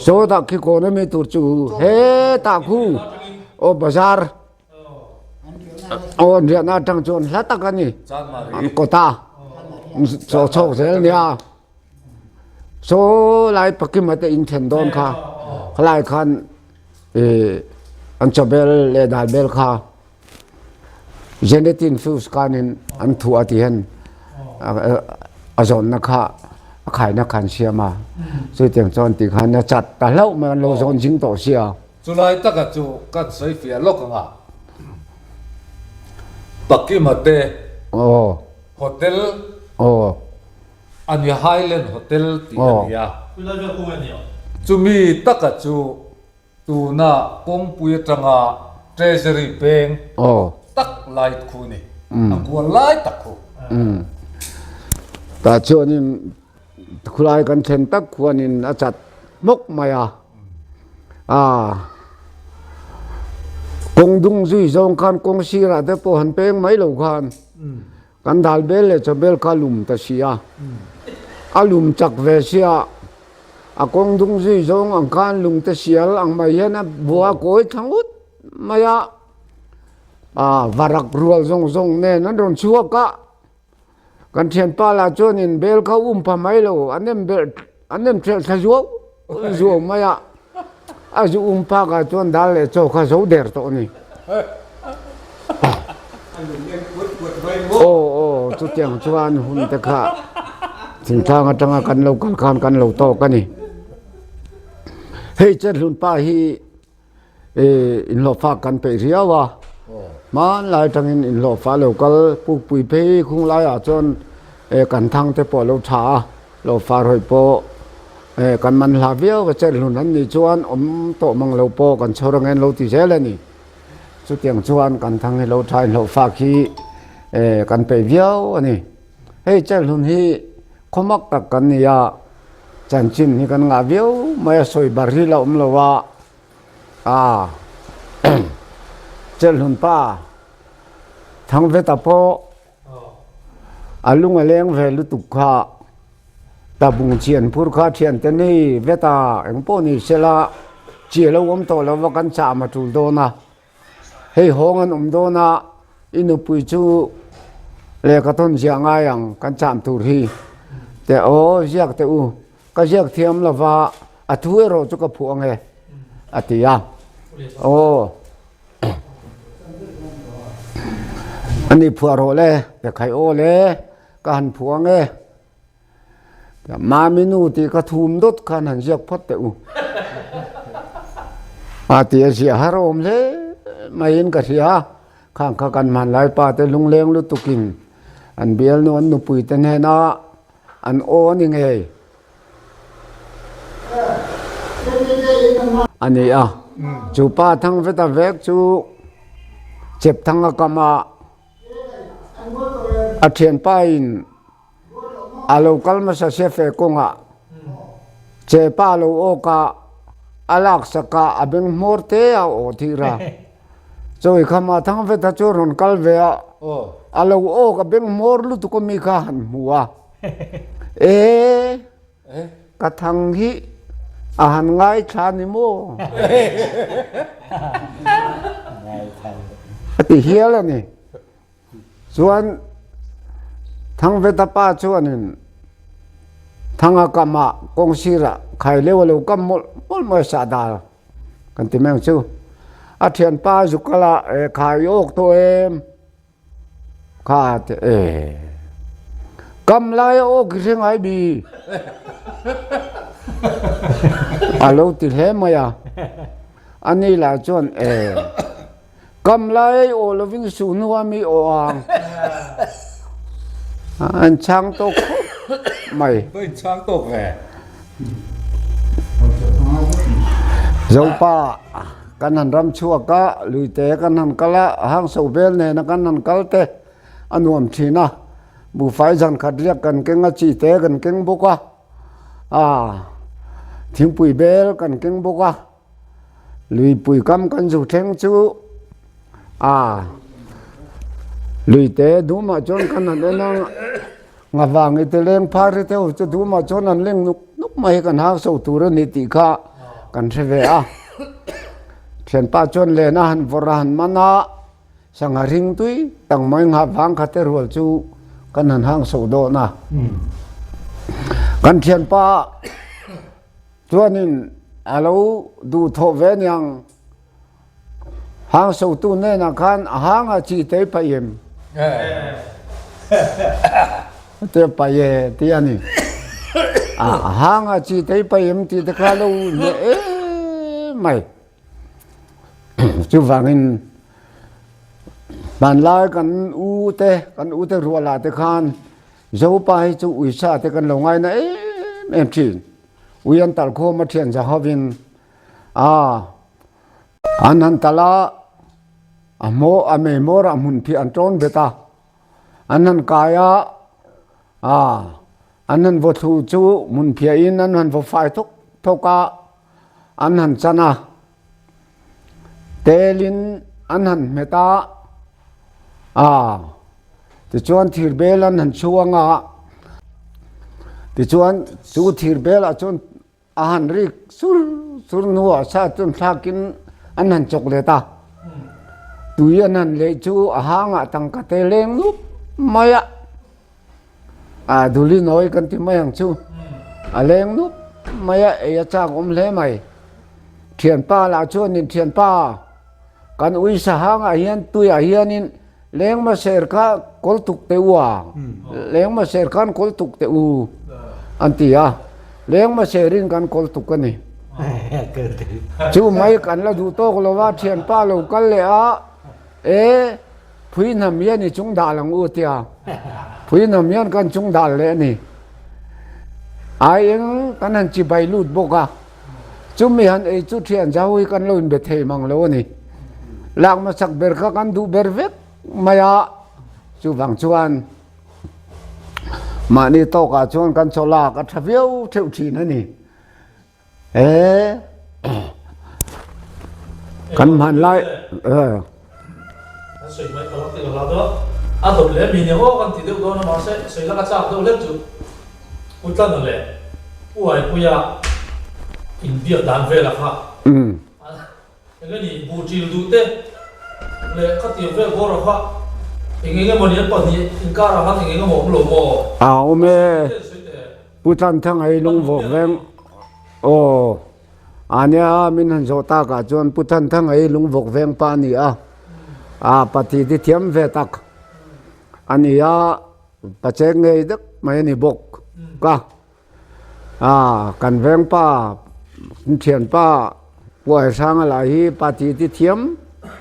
Sawtah khi kawn a mi tur chu hetah khu aw bazar aw an riahna atang chuan hla tak a ni an kawta chaw chhawk zel nia saw lai pakima te in then dawn kha khalai khan an chawbel leh dal bel kha Genetin fuse kanin an thu a ti hian a zawnna kha a khaina kha an siam a chutiang chuan ti khan a chat ta hlauh mai an lo zawn zing tawh sia. Chulai taka chu kan sawi fiah lawk ang a, Pakima te hotel a ni Highland Hotel tih a ni a, chumi taka chu Tuna kawngpui atanga Treasury peng tak lai khu ni, a kual lai tak khu. Tah chuanin khulai kan thlen tak khuanin a chat hmawk mai a, kawng dung zui zawng khan kawng sirah te pawh han peng mai lo khan kan dal bel leh chawbel kha lum ta si a, a lum chak ve sia. A kawng dung zui zawng ang khan lungte sial ang mai hian a bua kawi thla ngut mai a, a varak rual zawng zawng nen an rawn chhuak a, kan thianpa lah chuanin bel kha um pha mai lo, a nem belh a nem thelh thla zuau zuau mai a, a zu um phak ah chuan dal leh chaw kha zo der tawh a ni. Aw aw chutiang chuan hun te kha thingtlang atanga kan lo kal khan kan lo tawk a ni. Hei Chethlun pa hi inhlawhfak kan peih riau a, hmanlai atangin inhlawhfa lo kal pukpui phei khung laiah chuan kan thang te pawh a lo tha a, hlawhfa rawih pawh. Kan man hla viau a chelhlun an nih chuan awm tawh mang lo pawh kan chhawr ang en lo ti zel a ni. Chutiang chuan kan thang hi lo thain hlauh fak hi kan peih viau a ni. Hei chelhlun hi khawmak tak kan ni a, chanchin hi kan ngah viau mai a, sawi bar hi la awm lo a, a chelhlun pa Thangveta pawh A lung a leng ve lutuk kha tabung chian phur kha thiante ni vet a, eng pawh ni sela chi a lo awm tawh lo va kan cham a tul dawn a, hei hawng an awm dawn a, i nupui chu lehkha thawn ziah ngai ang kan cham tur hi teh aw ziak teh u ka ziak thiam lo va a thu erawh chu ka phuah ang e a ti a aw. A ni phuah rawh le, pe khai aw le, ka han phuah ang e. Mami nu tih ka thum dawt khan han ziak phawt teh u. A ti a ziah har awm hle maiin ka hria. Khang kha kan hmanlai pa te lungleng lutukin an bialnu an nupui te hnena an aw a ni ngei. A ni a, chu pa Thangveta vek chu Chepthanga kam a a thianpa in a lo kal hmasa sia fe kawngah Chepa lo awk a, a laksak a, a beng hmawr te a aw thir a. Chawi khama Thangveta chu a rawn kal ve a, a lo awk a beng hmawr lutuk a mi kha han hmu a. E, ka thang hi a han ngaithla ni maw? A ti hial a ni. Chuan Thangveta pa chuanin Thanga kamah kawng sirah khai leuh a lo kam mawlh mawlh mai sahdal kan ti mai ang chu. A thianpa zu kal a, e khai awk tawh em? Kha te e. Kam lai a aw ki hre ngai bi. A lo ti hle mai a. Ani lah chuan e. Kam lai aw lovin su hnu a mi aw ang. An chhang tawk khawp mai. Ka in chhang tawk ve. Zopa. Kan han ram chhuak a, luite kan han kal a, hangso vel nena kan han kal te a nuam thin a, buhfai zan khat riak kan keng a, chi te kan keng bawk a, aa thingpui bel kan keng bawk a, luipui kam kan zu thleng chu aa luite dumah chuan kan han en a, ngavang i tileng phar hi te ho chu dumah chuan an leng nuk nuk mai hi kan hangso tur a ni tih kha kan hre ve a. Thianpa chuan len a han vawrh a han man a, sangha hring tui tak mai nghah vang kha te rual chu kan han hangso dawn a. Kan thianpa chuanin a lo duhthawh ve aniang. Hang sotu hnenah khan a hang a chi tei paih em? Te paih e ti a ni. A hang a chi tei paih em tih te kha lo hne em mai. Chuvangin hmanlai kan u te kan u te rualah te khan Zopa hi chu uisa te kan lo ngaina em em thin. Ui an talh khawm a thian za hovin A an han tal a, a hmaw a mei hmawr ah hmun phih an tawn bet a, an han kai a, a an han vaw thlu chu hmun phiah in an han vaw fai thawk thawk a, an han chan a, tel in an han hmet a, a tichuan thir bel an han chhuang a, tichuan chu thir bel ah chuan A han rik sur sur hnuah sa chuan thlakin an han chawk let a, tui an han leh chu a hangah tangka te leng nup mai a, a duli nawi kan ti mai ang chu, a leng nup mai a, ei a chak awm hle mai. Thianpa lah chuanin thianpa kan ui sa hangah hian tuiah hianin Lengma ser kha kawl tuk teh u a, lengma ser khan kawl tuk teh u an ti a, lengma serin kan kawl tuk a ni. Chu mai kan la duh tawk lo va, thianpa lo kal leh a, e phui hnam hian i chung dal ang u a ti a, phui hnam hian kan chung dal leh a ni. Aieng kan han chibai lut bawk a, chumi han ei chu thian zau hi kan lo inbe thei mang lo a ni. Lak hmasak ber kha kan duh ber vek mai a, chuvang chuan mahni tawkah chuan kan chaw lak a tha viau theuh thin a ni. He kan hman lai Kan sawi mai palak ti lo la deuh a dawt leh mi nia aw kan ti deuh dawn a mahse sawi laka chak deuh hlek chu Pu Tlana leh Pu Aipuia inbiak dan vela kha Eng nge ni buh ṭil duh te leh khatiang vel bawr ah kha eng eng emaw ni an pahnih inkar ah khan eng eng emaw awm lo maw? A awm e, Pu Tlanthanga hi lungvawk veng aw a nia min han zawh tak ah chuan Pu Tlanthanga hi lungvawk veng pa a ni a, a pati ti thiam ve tak a ni a, pachek ngei deuh mai a ni bawk ka. A kan veng pa thian pa Puai Hranga lah hi pa ti ti thiam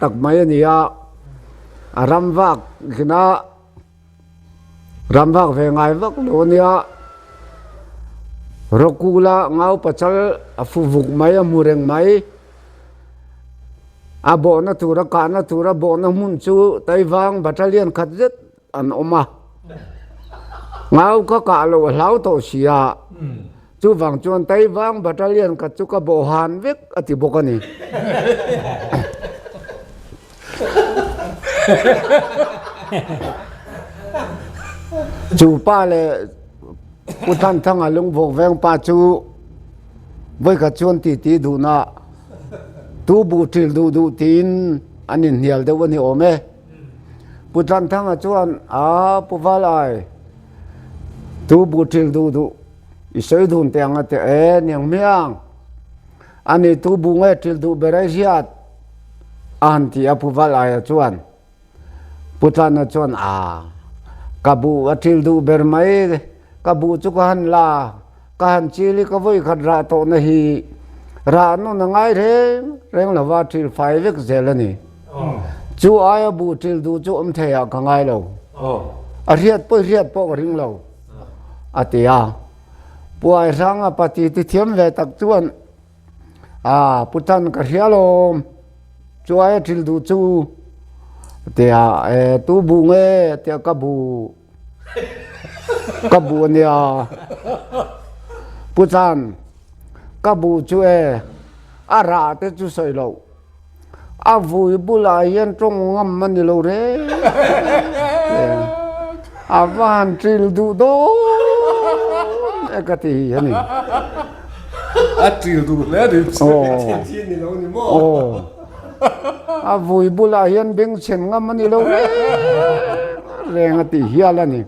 tak mai a ni a, a ram vak hina ram vak ve ngai vak lo a nia, Rawkula ngau pachal a fu vuk mai a hmu reng mai, a bawhna tur a kahna tur a bawhna hmun chu Taivang battalion khat zet an awm a, ngau ka kah loh a hlau tawh si a, chuvang chuan Taivang battalion khat chu ka bawh han vek a ti bawk a ni. Chu pa leh Pu Thanthanga lungvawk veng pa chu vawikhat chuan titi duhna tu buh ṭil duh duh tiin an inhnial deuh a ni awm e. Pu Tlanthanga chuan, A, Pu Valai, tu bu ṭil duh duh i sawi dun teh ang a ti e, niang hmiang. Ani tu bu nge ṭil duh ber ai hriat? a han ti a, Pu Valaia chuan. Pu Tlana chuan, A, ka bu a ṭil duh ber mai, ka bu chu ka han la, Ka han chil i ka vawi khat rah tawhna hi rah nun a ngai reng reng lova ṭil fai vek zel a ni. Chu aia buh ṭil duh chu awm thei ah ka ngai lo. A hriat pawh i hriat pawh ka ring lo, a ti a. Puai hranga pati ti thiam ve tak chuan, A, Pu Tan ka hria lawm, chu aia ṭil duh chu, a ti a. E, tu buh nge? a ti a, ka buh. Ka bu a nia. Pu Tlan, ka bu chu e, a rah te chu sawi loh. A vui bulah hian tawng ngam a ni lo reng reng. A va han ṭil duh dawn e ka ti hi a ni. A ṭil duh hle a ni. Aw. A vui bulah hian bengchhen ngam a ni lo reng reng a tih hial a ni.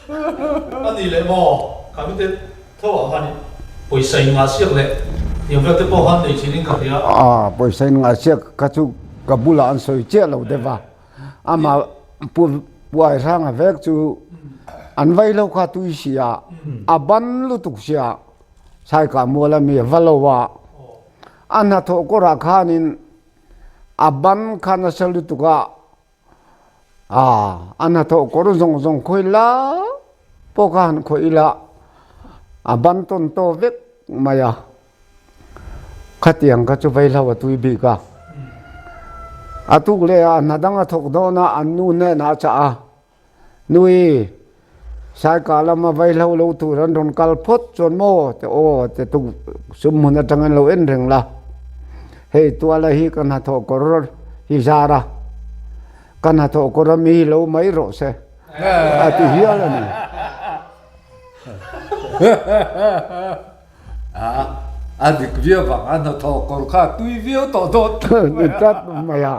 A ni leh maw? Kha mite tho ah khan pawisa in ngah siak leh tiang vel te pawh khan nei thin in ka hria. A, pawisa in ngah siak kha chu ka bulah an sawi chiah lo deuh a. Amah Pu Puaihranga vek chu an vai lo kha tui sia, a ban lutuk sia, Saikah mual a mi a va lo a. A hnathawh kawrah khanin a ban kha nasa lutuk a, a hnathawh kawr zawng zawng khawi la pawh kha han khawih ila a ban tawn taw vek mai a, khatiang kha chu vaihlo a tui bik a. A tuk leh ah hna dang a thawk dawn a, an nu hnenah a chah a. Nui, Saika lama vaihlo lo tur an rawn kal phawt chuan maw te aw te tuk sum hmun atangin lo en reng la. Hei tuala hi ka hnathawh kawr hi zar a, ka hnathawh kawr a mi lo mai rawh se a ti hial a ni. A dik viau vang a hnathawh kawr kha tui viau tawh dawn. Ni tlat mai a.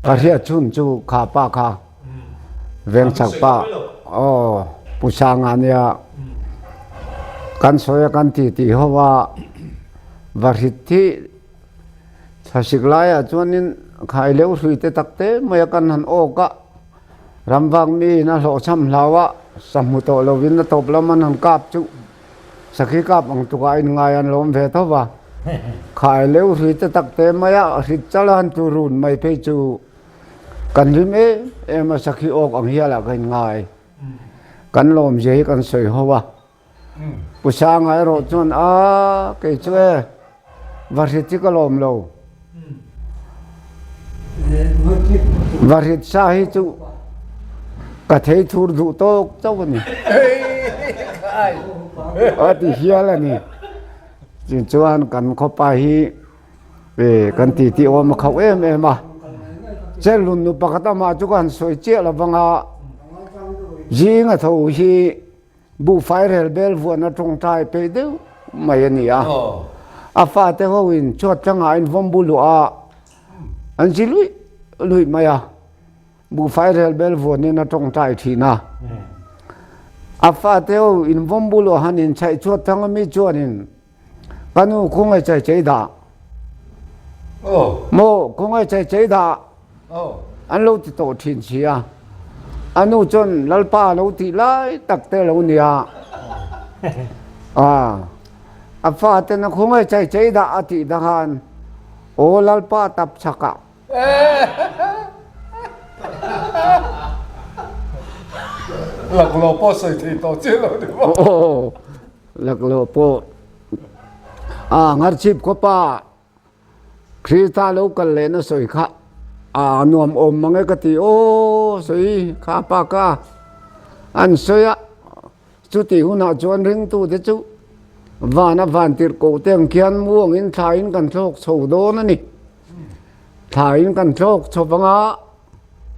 Ka hriat chhun chu kha pa kha vengchak pa aw Pu Sanga nia kan sawi a kan ti tih ho a va hrit thi thlasik laiah chuanin khai leuh hrui te tak te mai a kan han awk a ramvak mi in a hlawhchham hlau a sahmu tawh lovin a tawp lam an han kap chu Sakhi kap ang tukah in ngai an lawm ve tho va. Khai leu hrui te tak te mai a hrit chal a han tlu run mai phei chu kan hlim em em a sakhi awk ang hial ah ka in ngai. Kan lawm zia hi kan sawi ho a. Pu Sanga erawh chuan a kei chu e va hrit hi ka lawm lo. Va hrit sa hi chu ka thei thur duh tawk chauh a ni. A ti hial a ni. Chuan kan khawpa hi kan ti tih awm a khauh em em a. Chelun nu pakhat amah chu ka han sawi chiah lo vang a, zing a tho hi Buhfai rel bel vuahna tawngtai peih deuh mai a ni a. A fate hoin chhuat tlangah in vawm bu luah a, an zi luih luih mai a. Buhfai rel bel vuanin a tawngtai thin a. A fate ho in vawm bu luah han inchhaih chhuat tlang ami chuanin ka nu khawngaih chai chei dah. Maw khawngaih chai chei dah. An lo ti tawh thin si a. A nu chuan Lalpa a lo tih lai tak te a lo ni a. A fa ten a khawngaih chai chei dah a tih dah khan Aw Lalpa tap chak ah. Laklawh pawh sawi thei tawh chiah lo ni maw? Aw laklawh pawh. Ngarchhip khawpa Krista lo kal lehna sawi kha a nuam awm mang e ka ti aw sawi kha pa ka an sawi a chuti hunah chuan ringtute chu vana van tirh koh te ang khian muangin thlaiin kan thlawk chho dawn a ni thlaiin kan thlawk chho anga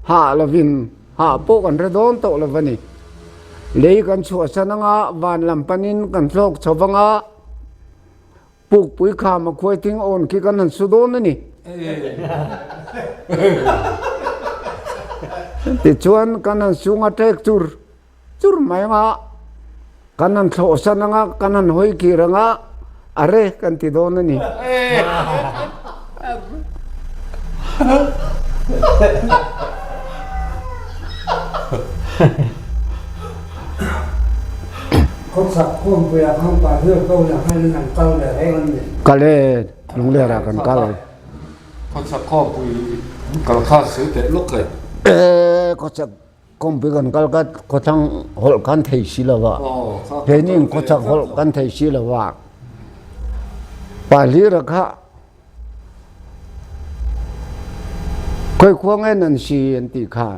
hah lovin hah pawh kan hre dawn tawh lo a ni lei kan chhuahsan anga van lam panin kan thlawk chho anga Pukpui kham a khuai ting awn khi kan han su dawn a ni. Tichuan kan han sung a ṭek chur chur mai anga, kan han thlawhsan anga, kan han hawi kir anga, a re kan ti dawn a ni. Kal e, Lungler ah kan kal. Khawchhak khawmpui kal kha sawi teh lawk kai. E, khawchhak khawmpui kan kal kha khawthlang hawlh kan thei si lo va. Keini khawchhak hawlh kan thei si lo va. Pa hlira kha Khawi khua nge nan si an ti kha.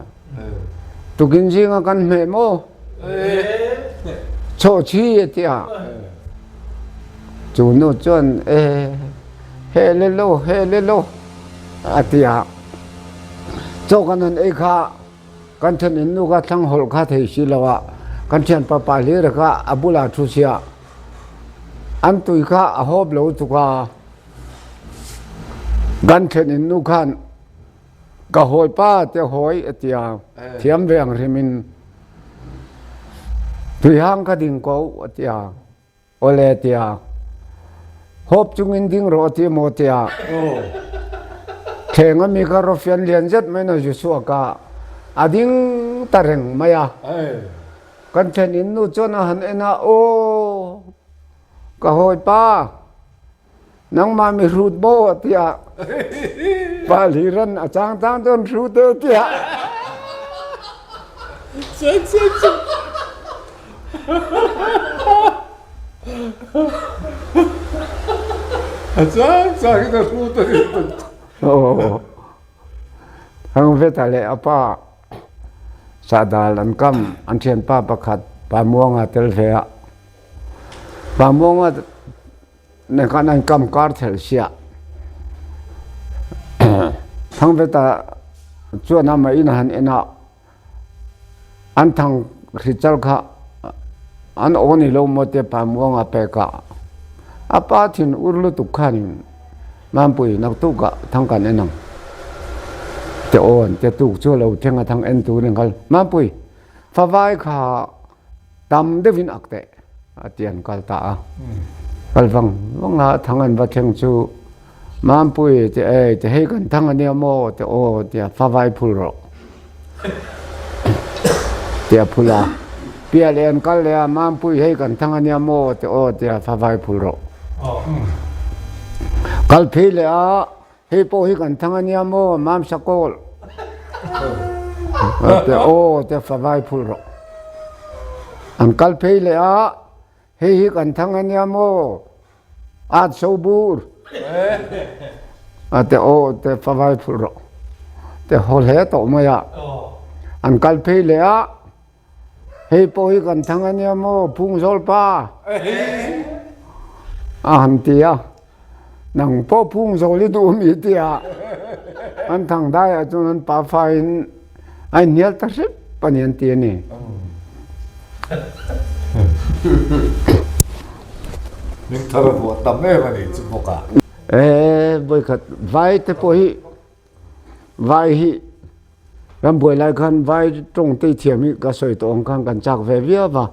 Tukin zinga kan hmeh maw? Chawhchi a ti a. Cu nu cun e he le lo he le lo a ti a. Chaw kan han ei kha kan then in nu kha thlang holh kha thei si lo ah kan thianpa pa hlir kha a bulah thu sia. An tui kha a hawp lo tuk a. Kan thlen in nu khan ka hawipa te hawi a tia thiam ve ang hrim in tuihang ka ding ko a tia ole tia hawp chung in ding rawh ti maw tia thleng ami kha rofian lian zet mai na Joshua ka a ding ta reng mai a kan thlen in nu chuan a han en a aw Ka hawipa, nangmah mi hrut maw tiah pa liran a cangcang cun hrut e tiah. Sen sen sen. A cangcang in a hrut a ni. Oh. Thangveta le a pa sahdal an kam an thianpa pakhat pa muanga tel ve ah Pamuanga ne khan an kam kar thel sia. Thangveta chuan ama in han en a an thang hrichal kha an aw ni lo maw te Pamuanga pek a a pa thin ur lutuk khanin Mampui naktuk ah thang kan en ang te awn te tuk chu lo thleng a thang en turin kal Mampui favai kha tam deuhin ak teh a ti an kal ta a. Kal vang vang a thang an va thleng chu Mampui te ei te hei kan thang ania maw te aw tia favai phul rawh tia phul a. Pia leh an kal leh a Mampui hei kan thang ania maw te aw tia favai phul rawh. Kal phei leh a Hei pawh hi kan thang ania maw mam sakawl te aw te favai phul rawh an kal phei leh a. Hei hi kan thang a nia maw? At so bur. A te aw te favai phul rawh. Te haw hle tawh mai a. An kal phei leh a. Hei pawh hi kan thang a nia maw Phungzawl pa? A han ti a. Nang pawh Phungzawl i duh mi ti a. An thang dai ah cun an pafa in a inhnial ta hrep a ni an ti a ni. Hming thar a vuah tam em a ni chu bawk a. Ee, voikhat vai te pawh hi vai hi ram buai lai khan vai tawng tei thiam hi ka sawi tawh ang khan kan chak ve viau va.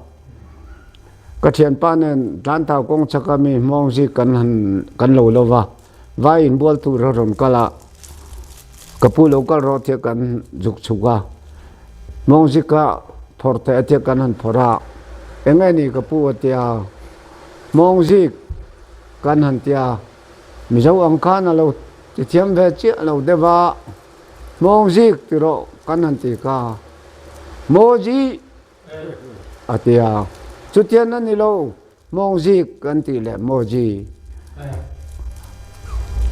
Ka thianpa nen Tlantau kawng chaka mi hmawng zik kan han kan lo lo va. Vai inbual tur a rawn kal a, ka pu lo kal rawh tia kan zuk chhuk a, Mawngzika phawrh teh a tia kan han phawrh a, eng nge ni ka pu a tia, Mawngzik kan han tia, Mizo ang khan a lo ti thiam ve chiah lo deuh a, Mawngzik ti rawh kan han ti kha, Mawzi a tia, chutian a ni lo. Hmawngzik kan ti le Mawji.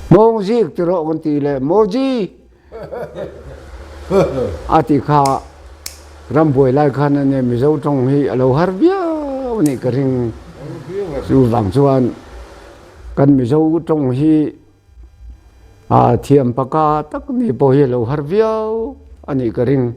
Hmawngzik ti rawh kan ti le Mawji. A ti kha rambuai lai khan ane Mizo tawng hi a lo har viau a nih ka ring. Chu vang chuan kan Mizo tawng hi a thiam paka tak ni pawh hi a lo har viau a nih ka ring.